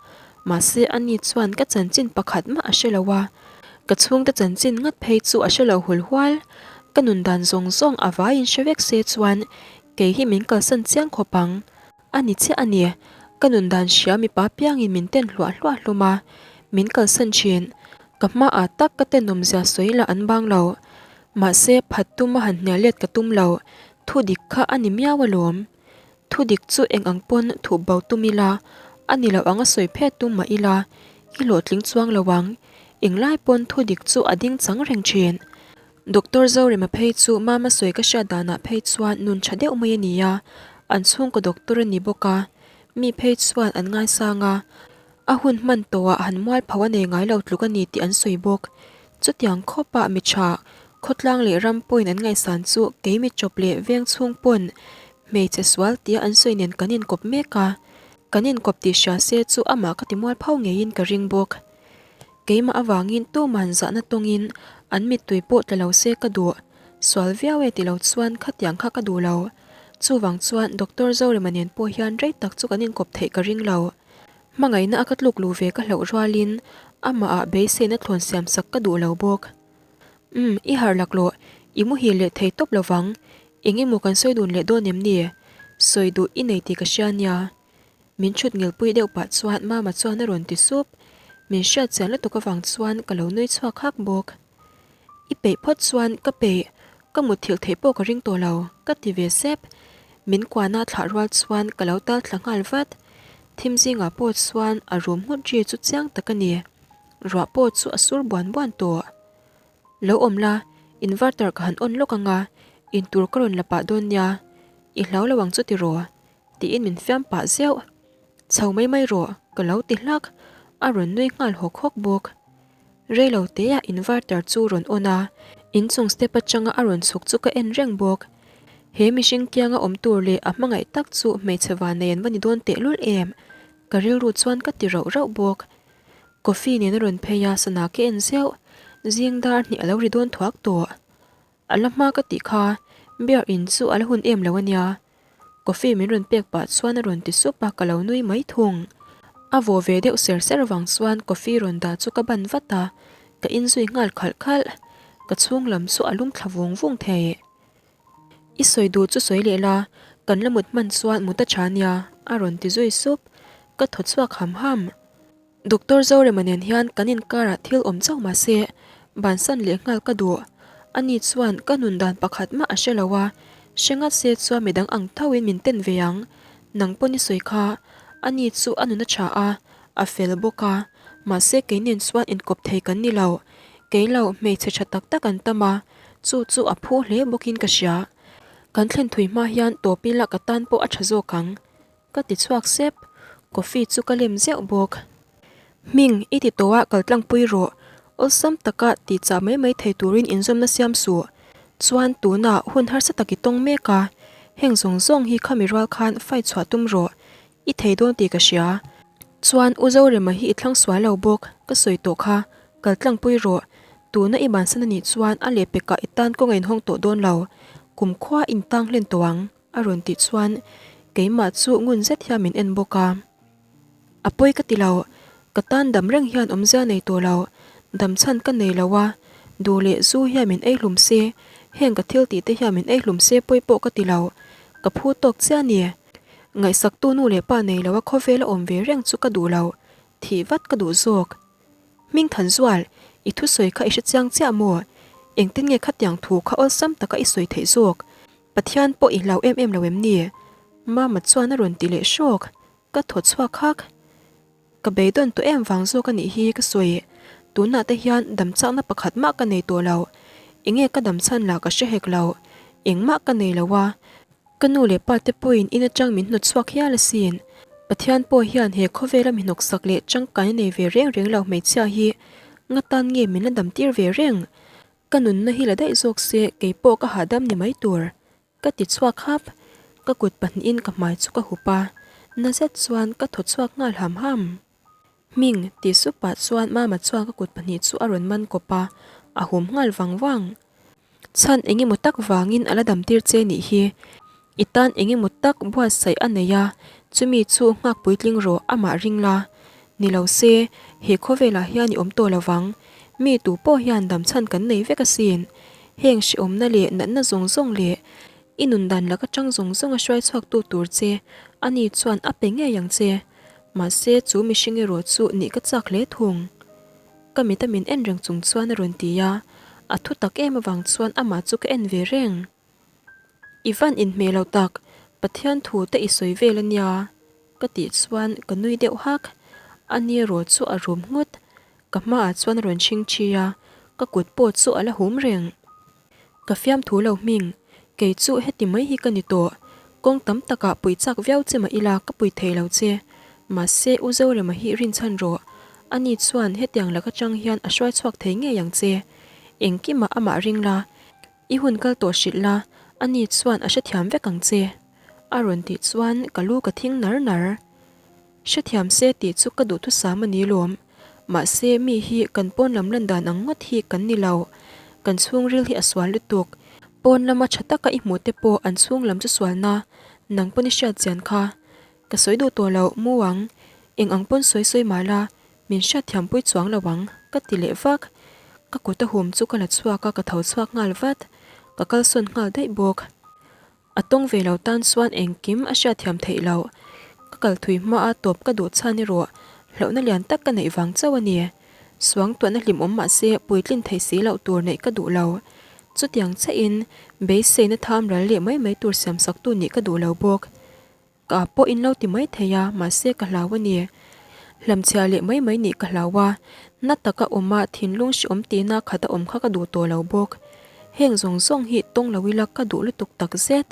mahse ani chuan ka chanchin pakhat mah a hre lo a, ka chhungte chanchin ngat phei chu a hre lo hul hual. Ka nun dan zawng zawng a vaiin hre vek se chuan kei hi min kalsan chiang khawp ang. A ni chiah a ni, ka nun dan hria mipa piangin min ten hluah hluah hlawm a, min kalsan thin. Ka hmaah tak ka tenawmzia sawi lah an bang lo. Mahse phat tuma han hnial let ka tum lo, thu dik kha a ni miau alawm. Thu dik chu eng ang pawn thup bo tum ila, a ni loh anga sawi phet tum mah ila, i hlawhtling chuang lo ang. Englai pawn thu dik chu a ding chang reng thin. Doctor Zorema phei chu mama sawi ka hriat danah phei chuan nun tha deuh mai a ni a, an chhungkaw doctor a ni bawk a, mi phei chuan an ngaisang a, A hun hman tawhah han mualpho a nei ngai lo tluk a ni tih an sawi bawk. Chutiang khawpah mi tha, khawtlang leh ram pawhin an ngaihsan chu kei mi chawp leh veng chhung pawn hmeichhe sual tia an sawi nen kan inkawp mek a, kan inkawp tih hria se chu amah ka ti mualpho ngeiin ka ring bawk. Keimah avangin tuman zahna tawngin an mittui pawh tla lo se ka duh, sual viau e ti lo chuan khatiang kha ka duh lo. Chuvang chuan Doctor Zorema nen pawh hian rei tak chu kan inkawp theih ka ring lo. Hmangaihna a ka tluk luh ve ka hlauh rualin amah ah beiseina thlawn siam sak ka duh lo bawk. Umm, i harh laklawh, i muhil leh thei tawp lovang, eng emaw kan sawi dun leh dawn em ni? Sawi duh i nei tih ka hria nia. Min chhut ngilpui deuh pah chuan Mama chuan a rawn ti sup. Min hriat chian lutuk avang chuan ka lo nui chhuak hak bawk. I peih phawt chuan ka peih, ka mutthilh theih pawh ka ring tawh lo, ka ti ve sep. Min kuahna thlah rual chuan ka lo tal thla nghal vat. Thim zingah pawh chuan a rum nghut ri chu chiang tak a ni. Ruah pawh chu a sur buan buan tawh. Lo awm la, inverter ka han on lawk anga, intur ka rawn la pah dawn nia. I hlau lo ang chu tiraw? Tiin min fiam pah zeuh. Chho mai mai rawh, ka lo ti hlak. A rawn nui nghal hawk hawk bawk. Reilo teah inverter chu rawn on a, inchung step atanga a rawn chhuk chu ka en reng bawk. He mihring kianga awm tur leh a hmangaih tak chu hmeichhe vannei an va ni dawn tehlul em? Ka rilru chuan ka ti rauh rauh bawk. Coffee nen a rawn phei a, sana ka en zeuh. Zing dar hnih a lo ri dawn thuak tawh. A la hma ka tih kha, beer in chu a la hun em lo a nia. Coffee min rawn pek pah chuan a rawn ti sup a, ka lo nui mai thung. A vaw ve deuh ser ser vang chuan coffee rawn dah chu ka ban vat a, ka inzui nghal khalh khalh. Ka chhung lam chu a lum thla vung vung thei. I sawi duh chu sawi leh la, kan la mut hman chuan mut a tha nia, a rawn ti zui sup. Ka thaw chhuak ham ham. Doctor Zorema nen hian kan inkarah thil awm chauh mah se, bansan leh nghal ka duh. Ani chuan ka nun dan pakhat mah a hre lo a, hre ngat se chuan midang ang thoin min ten ve ang. Nang pawn i sawi kha, ani chu a nun a tha a, a fel bawk a, mahse kei nen chuan inkawp thei kan ni lo. Kei lo hmeichhe tha tak tak an tam a, chu chu a phu hle bawkin ka hria. Kan thlen thui hma hian tawp ila ka tan pawh a tha zawk ang. Ka ti chhuak sep, coffee chu ka lem zeuh bawk. Hming, i ti tawh a kal tlangpui rawh, awlsam taka ti chah mai mai thei turin inzawmna siam suh. Chuan tunah hun harsa tak i tawng mek a, heng zawng zawng hi khami rual khan fight chhuah tum rawh, i thei dawn tih ka hria. Chuan U Zorema hi i thlang sual lo bawk, ka sawi tawh kha, kal tlangpui rawh, tuna i bansan a nih chuan a lehpekah i tan kawng a inhawng tawh dawn lo, kumkhua i intang hlen tawh ang. A rawn tih chuan keimah chu ngun zet hian min en bawk a. A pawi ka ti lo, ka tan dam reng hian awmzia nei tawh lo, dam chhan ka nei lo a, duh leh zu hian min ei hlum se, heng ka thil tih te hian min ei hlum se pawi pawh ka ti lo, ka phu tawk chiah a ni. Ngaihsaktu nu leh pa nei lo a khawvel a awm ve reng chu ka duh lo, thih vat ka duh zawk. Hmingthanzual, i thusawi kha i hre chiang chiah maw? Engtin nge khatiang thu kha awlsam taka i sawi theih zawk? Pathian pawh i hlau em em lo em ni? Mama chuan a rawn ti leh hrawk. Ka thaw chhuak hak. Ka beidawn tawh em vang zawk a nih hi ka sawi. Tunah te hian damchakna pakhat mah ka nei tawh lo. Enge ka damchhan lah ka hre hek lo. Engmah ka nei lo a. Ka nu leh pa te pawhin in atang min hnawt chhuak hial asin. Pathian pawh hian he khawvela mi hnawksak leh tangkaina nei ve reng reng lo hmeichhia hi ngatan nge min la damtir ve reng? Ka nunna hi la daih zawk se kei pawh ka hahdam ni mai tur. Ka ti chhuak hap. Ka kut pahnihin ka hmai chu ka hup a, na zet chuan ka thaw chhuak nghal ham ham. Hming, ti sup pah chuan Mama chuan ka kut pahnih chu a rawn man kawp a, a hum nghal vang vang. Chhan eng emaw tak vangin a la dam tir che nih hi. I tan eng emaw tak buatsaih a nei a, chumi chu nghak puitling rawh amah ring la. Ni lo se, he khawvelah hian i awm tawh lo vang. Mi tu pawh hian dam chhan kan nei vek asin. Heng hrehawmna leh natna zawng zawng leh i nun dan laka tang zawng zawng a hruai chhuak tu tur che ani chuan a pe ngei ang che. Mahse chu mihring erawh chu nih ka chak hle thung. Ka mit a min en reng chung chuan a rawn ti a, a thu tak em avang chuan amah chu ka en ve reng. I van inhmeh lo tak, Pathian thu te i sawi vel a nia ka tih chuan ka nui deuh hak. A ni erawh chu a rum nghut, ka hmaah chuan a rawn chhing thi a, ka kut pawh chu a la hum reng. Ka fiamthu lo hming, kei chu heti mai hi ka ni tawh. Kawng tam takah pui chak viau che mah ila ka pui thei lo che. Mahse U Zorema hi rinchhan rawh. Ani chuan hetiang lak atang hian a hruai chhuak thei ngei ang che. Engkimah amah ring la, i hun kal tawh hrilh la, ani chuan a hrethiam vek ang che. A rawn tih chuan ka lu ka thing nar nar. Hrethiam se tih chu ka duhthusam a ni lawm. Mahse, mi hi kan pawn lam lan dan ang ngawt hi kan ni lo. Kan chhungril hi a sual lutuk. Pawn lama tha taka i hmuh te pawh an chhung lam chu sualna nang pawn i hriat chian kha. Ka sawi duh tawh lo, mu ang. Eng ang pawn sawi sawi mah la, min hriatthiam pui chuang lo ang, ka ti leh vak. Ka kut a hum chu ka la chhuak a, ka tho chhuak nghal vat. Ka kalsawn nghal daih bawk. A tawng ve lo tan chuan engkim a hriatthiam theih loh. Ka kal thui hma a tawp ka duh chhan erawh hlauhna lian tak ka neih vang chauh a ni. Suangtuahna hlimawm mah se puitlin theih si loh tur neih ka duh lo. Chutiang chiahin beiseina tham ral leh mai mai tur siamsaktu nih ka duh lo bawk. Ka pawh in lo ti mai thei a, mahse ka hlau a ni. Hlamchhiah leh mai mai nih ka hlau a, na taka awm a thinlung hreawm tihna khat a awm kha ka duh tawh lo bawk. Heng zawng zawng hi tawng lo ila ka duh lutuk tak zet.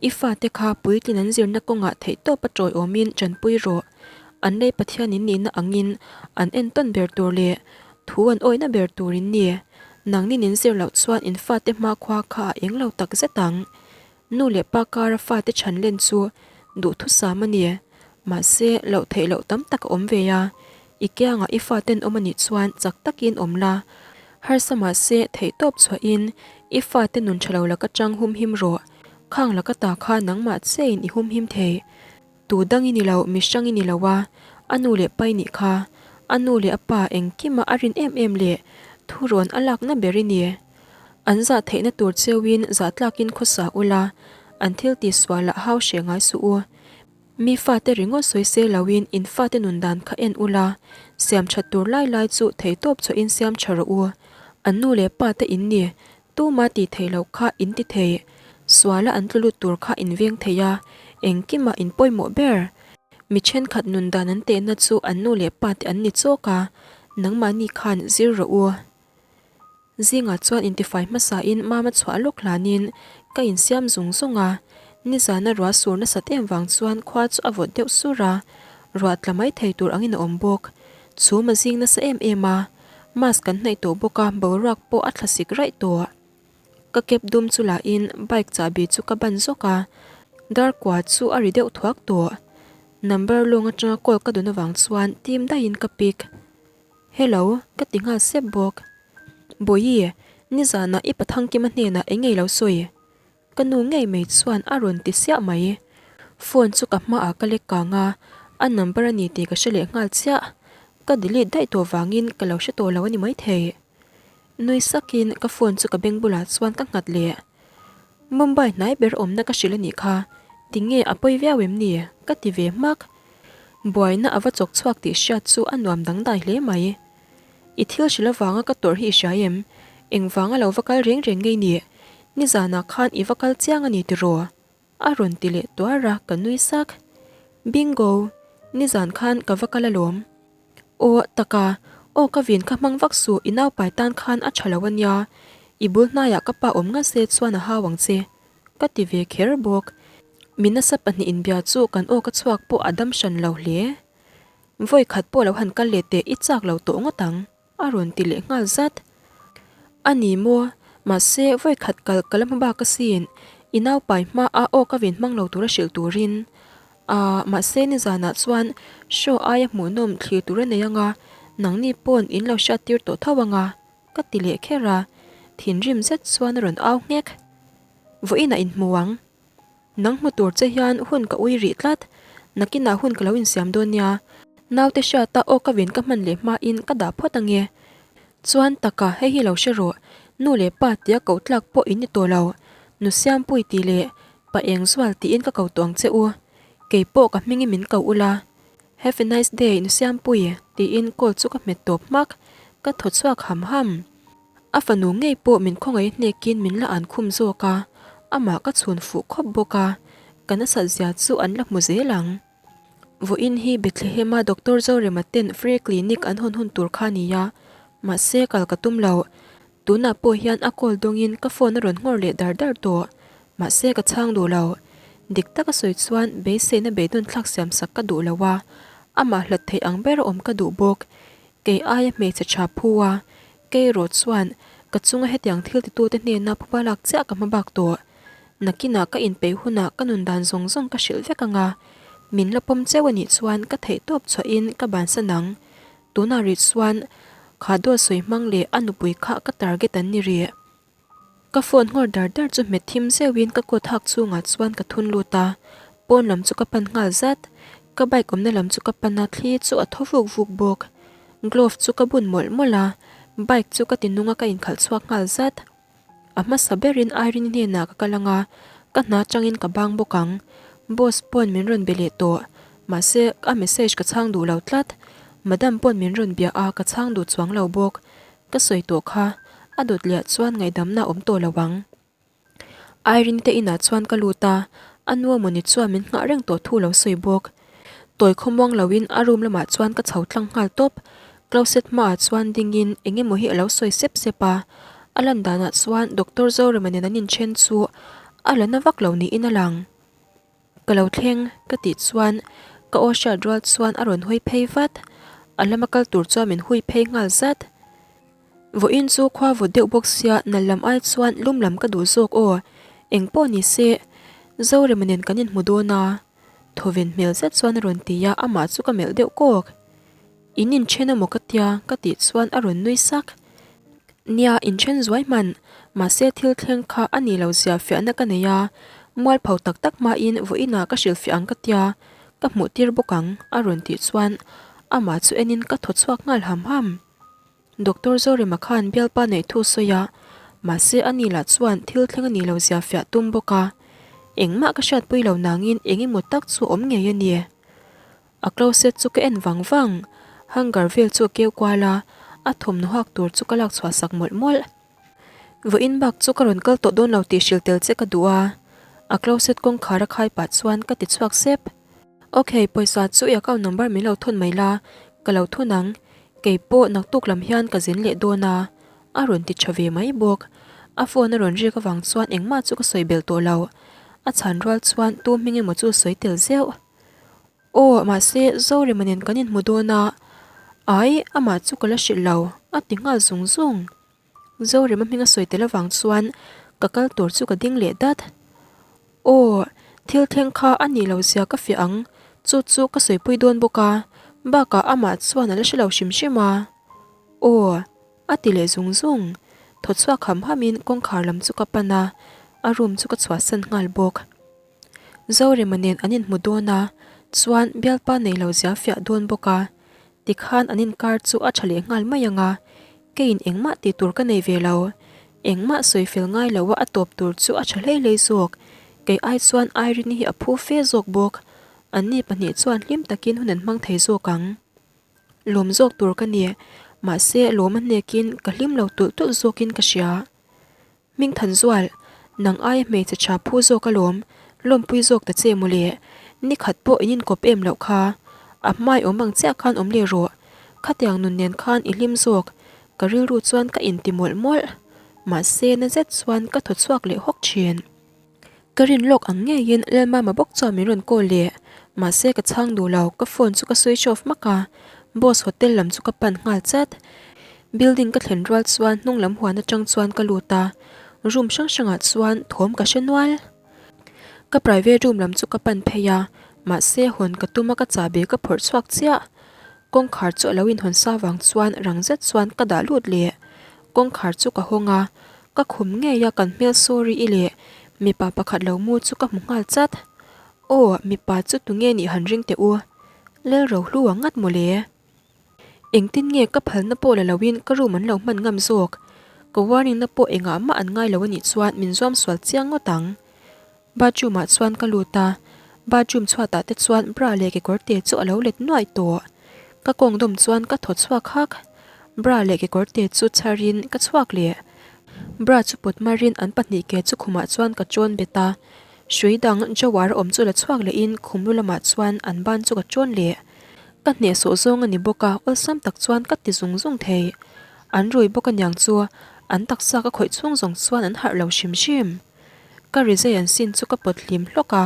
I fate kha puitlin an zirna kawngah theihtawp a tawiawmin tanpui rawh. An lei Pathian in nihna angin an entawn ber tur leh thu an awihna ber tur in ni. Nangnin in zir loh chuan in fate hmakhua kha a eng lo tak zet ang. Nu leh pa kara fate chhan len chu duhthusam a ni. Mahse, loh theih loh tam tak a awm ve a. I kiangah i faten awm a nih chuan chak takin awm la. Harsa mahse, theihtawp chhuahin i fate nun tha lo laka chang humhim rawh. Khang laka ta kha nangmah chiahin i humhim thei. Tu dang i ni lo, mihrang i ni lo a, a nu leh pa i nih kha. A nu leh a pa engkima a rin em em leh thurawn a lakna ber i ni. An zah theihna tur cheuin zah tlakin khawsa ula, an thil tihsualah hau hreh ngai suh u. Mi fate ringawt sawi se loin in fate nun dan kha en ula, siam that tur lai lai chu theihtawp chhuahin siam tha rawh u. An nu leh pa te in ni, tuma tih theih loh kha in ti thei. Suala an tlu lut tur kha in veng thei a, engkimah in pawimawh ber. Mi thenkhat nun dan an tehna chu an nu leh pa te an ni chawk a, nangmahni khan zir rawh u. Zingah chuan intifai hmasain mama chhuah lawk hlanin ka insiam zung zung a, nizana ruah sur nasat em vang chuan khua chu a vawt deuh sur a, ruah tla mai thei tur angin a awm bawk. Chhum a zing nasa em em a, mask kan hnaih tawh bawk a, boruak pawh a thlasik raih tawh. Ka cap dum chu lahin bike chahbi chu ka ban zawk a, dar kua chu a ri deuh thuak tawh. Number lawng atanga call ka dun avang chuan tim daihin ka pick. Hello, ka ti nghal sep bawk. Bawihi, nizanah i Pathangkima hnenah eng ngei lo sawi? Ka nu ngei mai chuan a rawn ti siah mai. Phone chu ka hmaah ka lek kang a, a number a ni tih ka hre leh nghal chiah. Ka delete daih tawh vangin ka lo hre tawh lo a ni maithei. Nui sakin ka phone chu ka beng bulah chuan ka nghat leh. Mumbai hnai ber awmna ka hrilh a nih kha, tinge a pawi viau em ni? Ka ti ve hmak. Buaina a va chawk chhuak tih hriat chu a nuam dangdai hle mai. I thil hrilh avanga ka tawrh hi i hria em? Engvanga lo va kal reng reng ngei nih? Nizanah khan i va kal chiang a ni tiraw? A rawn ti leh tuar a, ka nui sak. Bingo! Nizan khan ka va kal alawm. Aw, taka, aw ka vin kha hmang vak suh, i naupai tan khan a tha lo a nia. I bul hnaiah ka pa awm ngat se chuan a hau ang che. Ka ti ve kher bawk. Mi nasa pahnihin bia chu kan aw ka chhuak pawh a dam hran lo hle. Vawi khat pawh lo han kal leh teh i chak lo tawh ngawt ang, a rawn ti leh nghal zat. A ni maw, mahse vawi khat kal ka la hma bak asin, i naupai hma a aw ka vin hmang lo tura hrilh turin. Aa, mahse nizanah chuan show aia hmuhnawm thlir tur a nei anga, nangni pawn in lo hriattir tawh tho anga, ka ti leh kher a, thinrim zet chuan a rawn au nghek. Vawiinah inhmu ang. Nang hmu tur che hian hun ka ui rih tlat, nakinah hun ka lo insiam dawn nia. Naute hriata aw ka vin ka hman leh hmain ka dah phawt ange. Chuan taka hei hi lo hre rawh, nu leh pa tia koh tlak pawh in ni tawh lo. Nu Siampui tih leh pa Engzual tiin ka ko tawh ang che u. Kei pawh ka hmingin min ko ula. Have a nice day Nu Siampui tiin call chu ka hmet tawp hmak, ka thaw chhuak ham ham. A fanu ngei pawh min khawngaih hnekin min la an khum zawk a, amah ka chhun fuh khawp bawk a, ka nasat zia chu an la hmu zel ang. Vawiin hi Bethlehem-a Doctor Zorema ten free clinic an hawn hun tur kha a ni a, mahse kal ka tum lo. Tunah pawh hian a call dawngin ka phone a rawn nghawr leh dar dar tawh, mahse ka chhang duh lo. Dik taka sawi chuan beiseina beidawn thlak siam sak ka duh lo a, amah hlat theih ang ber a awm ka duh bawk. Kei aia hmeichhe tha phu a, Kei erawh chuan ka chunga hetiang thil titute hnena phuba lak chiah ka hma bak tawh. Nakinah ka inpeih hunah ka nun dan zawng zawng ka hrilh vek ang a, min la pawm cheu a nih chuan ka theihtawp chhuahin ka bansan ang. Tunah rih chuan kha dawt sawi hmang leh a nupui kha ka target an ni rih. Ka phone nghawr dar dar chu hmet thim zeuhin ka coat hak chhungah chuan ka thun lut a, pawn lam chu ka pan nghal zat. Ka bike awmna lam chu ka pan a, thli chu a thaw vuk vuk bawk. Glove chu ka bun mawlh mawlh a, bike chu ka ti nung a ka inkhalh chhuak nghal zat. A hmasa berin Irene hnenah ka kal ang a, ka hna atangin ka bang bawk ang. Boss pawn min rawn be leh tawh, mahse a message ka chhang duh lo tlat. Madam pawn min rawn bia a, ka chhang duh chuang lo bawk. Ka sawi tawh kha, a dawt liah chuan ngaihdamna a awm tawh lo ang. Irene te inah chuan ka lut a, a nu Amawni chuan min nghah reng tawh thu lo sawi bawk. Tawi khawmuang loin a room lamah chuan ka chho tlang nghal tawp. Closet hmaah chuan dingin eng emaw hi a lo sawi sep sep a, a lan danah chuan Doctor Zorema nen an inthen chu a la na vak lo niin a lang. Ka lo thleng, ka tih chuan ka aw hriat rual chuan a rawn hawi phei vat. A lama kal tur chuan min hui phei nghal zat. Vawiin chu khua vawt deuh bawk sia nal lam ai chuan lum lam ka duh zawk aw. Eng pawh ni se, Zorema nen kan inhmu dawn a. Thawven hmel zet chuan a rawn ti a, amah chu ka melh deuh kawk. In inthen amaw ka tia ka tih chuan a rawn nui sak. Nia, inthen zuai hman, mahse thil thleng kha a nih loh zia fiahna ka nei a, mualpho tak tak hmain vawiinah ka hrilhfiah ang ka tia, ka hmuh tir bawk ang a rawn tih chuan amah chu enin ka thaw chhuak nghal ham ham. Doctor Zorema khan bialpa neih thu sawi a, mahse ani lah chuan thil thleng a nih loh zia fiah tum bawk a. Engmah ka hriatpui lo nangin eng emaw tak chu awm ngei a ni. A closet chu ka en vang vang, hanger vel chu a keu kual a, a thawmhnaw hak tur chu ka lak chhuah sak mawlh mawlh. Vawiin bak chu ka rawn kal tawh dawn lo tih hrilh tel che ka duh a, a closet kawngkhar a khai pah chuan ka ti chhuak sep. Ok, pawisa chu i account number min lo thawn mai la, ka lo thun ang. Kei pawh naktuk lam hian ka zin leh dawn a, a rawn ti tha ve mai bawk. A phone a rawn rik avang chuan engmah chu ka sawi belh tawh lo. A chhan rual chuan tu hming emaw chu sawi tel zeuh. Aw, mahse Zorema nen kan inhmu dawn a, ai, amah chu ka la hrilh lo, a ti nghal zung zung. Zorema hming a sawi tel avang chuan ka kal tur chu ka ding leh dat. Aw, thil thleng kha a nih loh zia ka fiah ang, chu chu ka sawipui dawn bawk a, bakah amah chuan a la hre lo hrim hrim a. Aw, a ti leh zung zung. Thaw chhuak ham hamin kawngkhar lam chu ka pan a, a room chu ka chhuahsan nghal bawk. Zorema nen an inhmu dawn a, chuan bialpa nei lo zia fiah dawn bawk a, tikhan an inkar chu a tha leh nghal mai ang a, keiin engmah tih tur ka nei ve lo, engmah sawi fel ngai lo a a tawp tur chu a tha hlei hlei zawk, kei ai chuan Irene hi a phu fe zawk bawk, anni pahnih chuan hlim takin hun an hmang thei zawk ang. Lawm zawk tur ka ni, mahse lawm a hnekin ka hlim lo tulh tulh zawkin ka hria. Hmingthanzual, nang aia hmeichhe tha phu zawk alawm, lawmpui zawk ta che mawle, nikhat pawh in inkawp em loh kha, a hmai awm ang chiah khan awm leh rawh, khatiang nun nen khan i hlim zawk, ka rilru chuan ka inti mawlh mawlh, mahse na zet chuan ka thaw chhuak leh hawk thin. Ka rin lawk ang ngeiin Lalmama bawk chuan min rawn call leh, mahse ka chhang duh lo, ka phone chu ka switch off hmak a, boss hotel lam chu ka pan nghal chat. Building ka thlen rual chuan hnung lam huan atang chuan ka lut a, room hrang hrangah chuan thawm ka hre nual. Ka private room lam chu ka pan phei a, mahse hawn ka tum a ka chahbi ka phawrh chhuak chiah. Kawngkhar chu a lo inhawn sa vang chuan rang zet chuan ka dah lut leh. Kawngkhar chu ka hawng a, ka khum ngei a kan hmel sorry i leh mipa pakhat lo mu chu ka hmu nghal chat. Aw, mipa chu tunge nih han ring teh u. Lalrohlu a ngat mawle. Engtin nge ka phalna pawh la loin ka room an lo hman ngam zawk. Ka warning na pawh engah mah an ngai lo anih chuan min zuam sual chiang ngawt ang. Bathroom ah chuan ka lut a, bathroom chhuat ah te chuan bra leh kekawr te chu a lo let nuaih tawh. Ka kawng dawm chuan ka thaw chhuak hak. Bra leh kekawr te chu chhar in ka chhuak leh. Bra chu pawt mar in an pahnih ke chu khumah chuan ka chawn bet a. Hrui dang jawar a awm chu la chhuak leh in khum lu lamah chuan an ban chu ka chawn leh. Ka hnehsawh zawng a ni bawk a, awlsam tak chuan ka ti zung zung thei. An rui bawk aniang chu an taksa ka khawih chhung zawng chuan an harh lo hrim hrim. Ka rizai an sin chu ka pawt hlim hlawk a,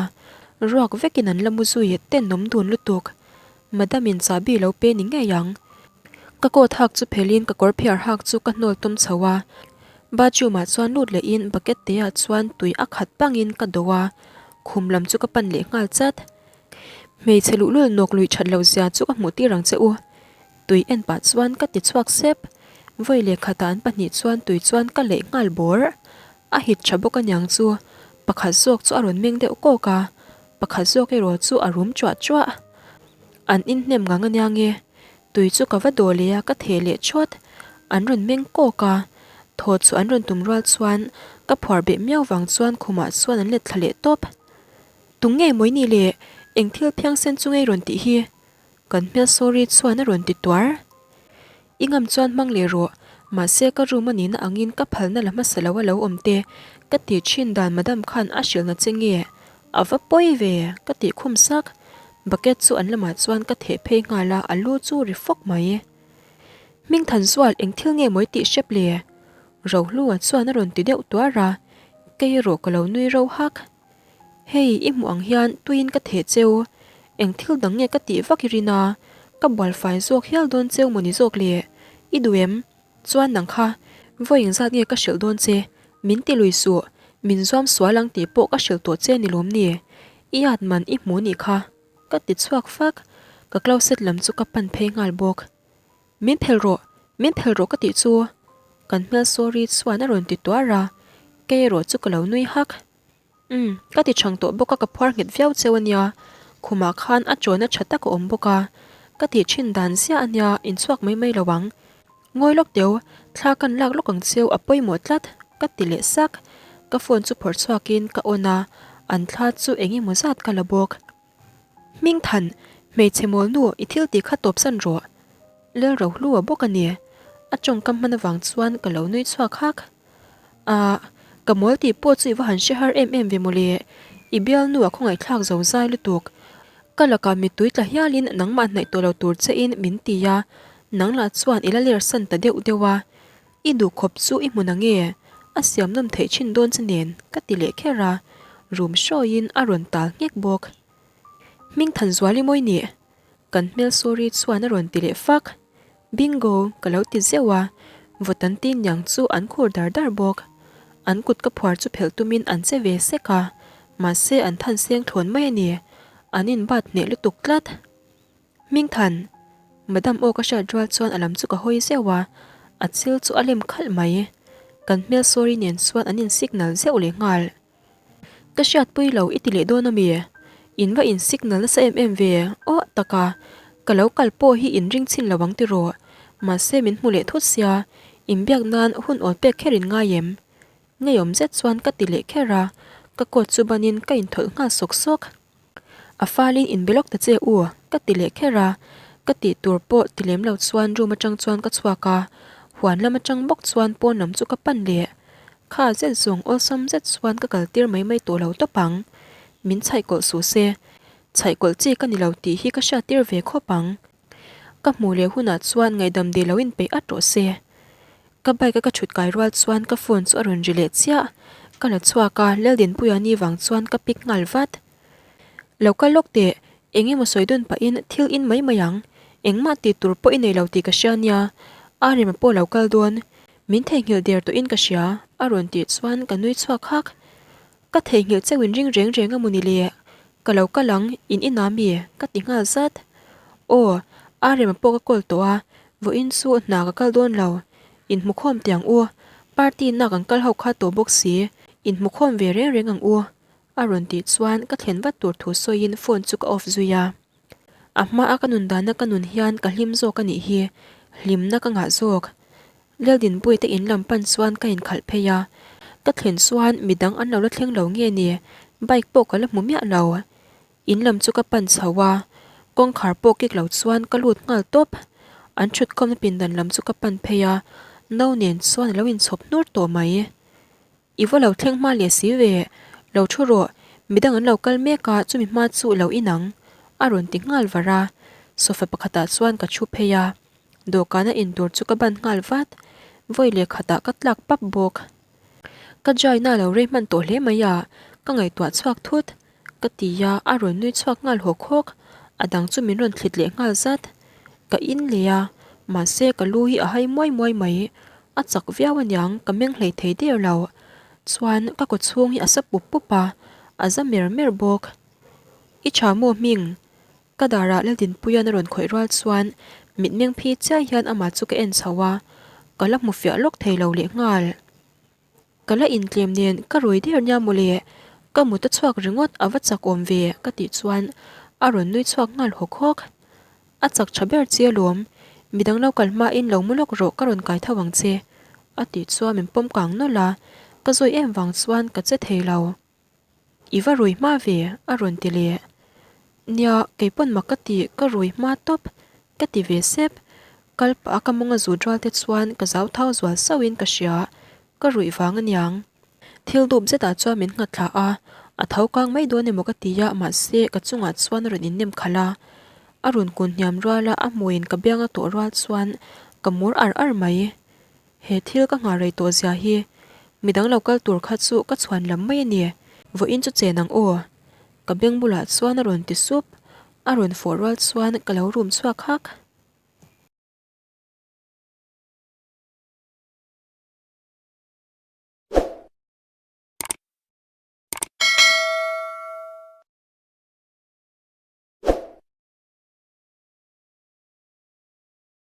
ruak vekin an la mu zui tenawm dun lutuk. Madam in chahbi lo pe ni ngei ang. Ka coat hak chu phelhin ka kawr phiar hak chu ka hnawl tum chho a, bathroom ah chuan lut lehin bucket te ah chuan tui a khat pangin ka do a, khum lam chu ka pan leh nghal chat. Hmeichhe luhlul nawk luih that loh zia chu ka hmuh tir ang che u. Tui en pah chuan ka ti chhuak sep. Vawi leh khatah an pahnih chuan tui chuan ka leih nghal bawr. A hit tha bawk aniang chu pakhat zawk chu a rawn meng deuh kawk a, pakhat zawk erawh chu a rum chuah chuah. An inhnem ngang aniang e, tui chu ka va daw leh a ka theh leh chawt. An rawn meng kawk a, thaw chu an rawn tum rual chuan ka phuar beh miau vang chuan khumah chuan an let thla leh tawp. Tung ngei mawi ni le, eng thil phiangsen chu ngei rawn tih hi? Kan hmel sorry chuan a rawn ti tuar. I ngam chuan hmang leh rawh, mahse ka room a nihna angin ka phalna la hmasa lo a lo awm te ka ti thin dan madam khan a hrilhna che nge a va pawi ve ka tih khum sak. Bucket chu an lamah chuan ka theh phei nghal a, a lu chu ri fawk mai. Hmingthanzual eng thil nge mawi tih hrep le? Rohlua chuan a rawn ti deuh tuar a, kei erawh ka lo nui ro hak. Hei, i hmuh ang hian tuiin ka theh cheu. Eng thil dang nge ka tih vak i rin a? Ka bual fai zawk hial dawn cheu maw ni zawk le? I duh em? Chuan nang kha, vawi engzat nge ka hrilh dawn che? Min ti lui suh, min zuam sual ang tih pawh ka hrilh tawh che ni lawm ni? I at man i hmu nih kha. Ka ti chhuak fak, ka closet lam chu ka pan phei nghal bawk. Min phel rawh, min phel rawh ka tih chu. Kan hmel sorry chuan a rawn ti tuar a, kei erawh chu ka lo nui hak. Umm, ka ti chhang tawh bawk a ka phuar nghet viau cheu ania, khumah khan a chawn a tha tak a awm bawk a, ka tih thin dan ziah ania inchhuak mai mai lo ang. Ngawi lawk deuh, thla kan lak lawk ang cheu a pawimawh tlat, ka ti leh sak. Ka phone chu phawrh chhuakin ka on a, An thla chu eng emaw zat ka la bawk. Hmingthan, hmeichhe mawlnu i thil tih kha tawpsan rawh. Lalrohlua bawk a ni. A tawngkam hman avang chuan ka lo nui chhuak hak. Ahh, ka mawl tih pawh chu i va han hre har em em ve mawle. I bialnu a khawngaihthlak zo zai lutuk. Ka lakah mittui tla hialin nangmah hnaih tawh lo tur chein min ti a, nang lah chuan i la ler san ta deuh deuh a. I duh khawp chu i hmun ange, a siam nawm theih thin dawn che nen ka ti leh kher a, rum hrawiin a rawn tal nghek bawk. Hmingthanzuali mawi nih? Kan hmel sorry chuan a rawn ti leh fak. Bingo! Ka lo ti zeuh a, vawt an ti niang chu an khur dar dar bawk. An kut ka phuar chu phelh tumin an che ve sek a, mahse an than seng thlawn mai a ni. An inbat hneh lutuk tlat. Hmingthan! Madam aw ka hriat rual chuan a lam chu ka hawi zeuh a, a chil chu a lem khalh mai. Kan hmel sorry nen chuan an in signal zeuh leh nghal. Ka hriatpui lo i ti leh dawn ami? In va in signal nasa em em ve aw taka, ka lo kal pawh hi in ring chhin lo ang tiraw? Mahse min hmu leh thut sia, inbiak nan hun awl pek kher in ngai em? Ngeiawm zet chuan ka ti leh kher a, ka coat chu banin ka inthawlh nghal sawk sawk. A falin inbe lawk ta che u, ka ti leh kher a, ka tih tur pawh ti lem lo chuan room atang chuan ka chhuak a, huan lam atang bawk chuan pawn lam chu ka pan leh. Kha zet zawng awlsam zet chuan ka kal tir mai mai tawh lo tawp ang. Min chhaih kawlh suh se, chhaih kawlh chi ka ni lo tih hi ka hriat tir ve khawp ang. Ka hmuh leh hunah chuan ngaihdam dil lo inpeih at rawh se. Ka bike a ka thut kai rual chuan ka phone chu a rawn ri leh chiah. Ka la chhuak a, Laldinpuia ni vang chuan ka pick nghal vat. Lo kal lawk teh, eng emaw sawi dun pahin thil in mai mai ang. Engmah tih tur pawh i nei lo tih ka hria nia. Arema pawh lo kal dawn. Min theihnghilh der tawhin ka hria, a rawn tih chuan ka nui chhuak hak. Ka theihnghilh cheu in ring reng reng a maw ni le? Ka lo kal ang, in inah mi? Ka ti nghal zat. Aw, Arema pawh ka call tawh a, vawiin chu hna ka kal dawn lo. Inhmukhawm teh ang u, party na kan kal ho kha tawh bawk si, inhmukhawm ve reng reng ang u, a rawn tih chuan ka thlen vat tur thu sawiin phone chu ka off zui a. A hmaa ka nun dana ka nun hian ka hlim zawk a nih hi, hlimna ka ngah zawk. Laldinpuii te in lam pan chuan ka inkhalh phei a, ka thlen chuan midang an lo la thleng lo nge ni, bike pawh ka la hmu miah lo. In lam chu ka pan chho a, kawngkhar pawh kik lo chuan ka lut nghal tawp. An thutkhawmna pindan lam chu ka pan phei a, no nen chuan a lo inchhawp hnur tawh mai. I va lo thleng hma leh si ve, lo thu rawh, midang an lo kal mek a, chumi hma chu lo inang, a rawn ti nghal var a. Sofa pakhatah chuan ka thu phei a, dawhkana intur chu ka ban nghal vat, vawi leh khatah ka tlak pap bawk. Ka join a lo rei hman tawh hle mai a, ka ngaihtuah chhuak thut, ka ti a, a rawn nui chhuak nghal hawk hawk, a dang chu min rawn thlit leh nghal zat. Ka in leh a, mahse ka lu hi a hai muai muai mai, a chak viau aniang ka meng hlei thei der lo. Chuan ka kaw chhung hi a sa pup pup a, a za mer mer bawk. I tha maw hming? Ka darah Laldinpuia'n a rawn khawih rual chuan mitmeng phi chiai hian amah chu ka en chho a, ka la hmu fiah lawk thei lo lehnghal. Ka la intlem nen ka rui der nia mawle, ka mut a chhuak ringawt a va chak awm ve ka tih chuan a rawn nui chhuak nghal hawk hawk. A chak tha ber che alawm, midang lo kal hmain lo mu lawk rawh ka rawn kai tho ang che a tih chuan min pawm kang nawlh a, ka zawi em vang chuan ka che thei lo. I va rui hma ve, a rawn ti leh. Nia, kei pawn mak ka ti, ka rui hma tawp, ka ti ve sep. Kal pah a ka mawng a zut rual te chuan ka zau thau zual sauhin ka hria, ka ruih vang aniang. Thil dup zetah chuan min nghat thla a, a tho kang mai dawn emaw ka ti a, mahse ka chungah chuan a rawn innem khalh a. A rawn kun hniam rual a, a hmuiin ka biang a tawh rual chuan ka mur ar ar mai. He thil ka nghah rei tawh zia hi midang lo kal tur kha chu ka chhuan lam mai a ni. Vawiin chu chen ang aw. Ka beng bulah chuan a rawn ti sup. A rawn fawh rual chuan ka lo rum chhuak hak.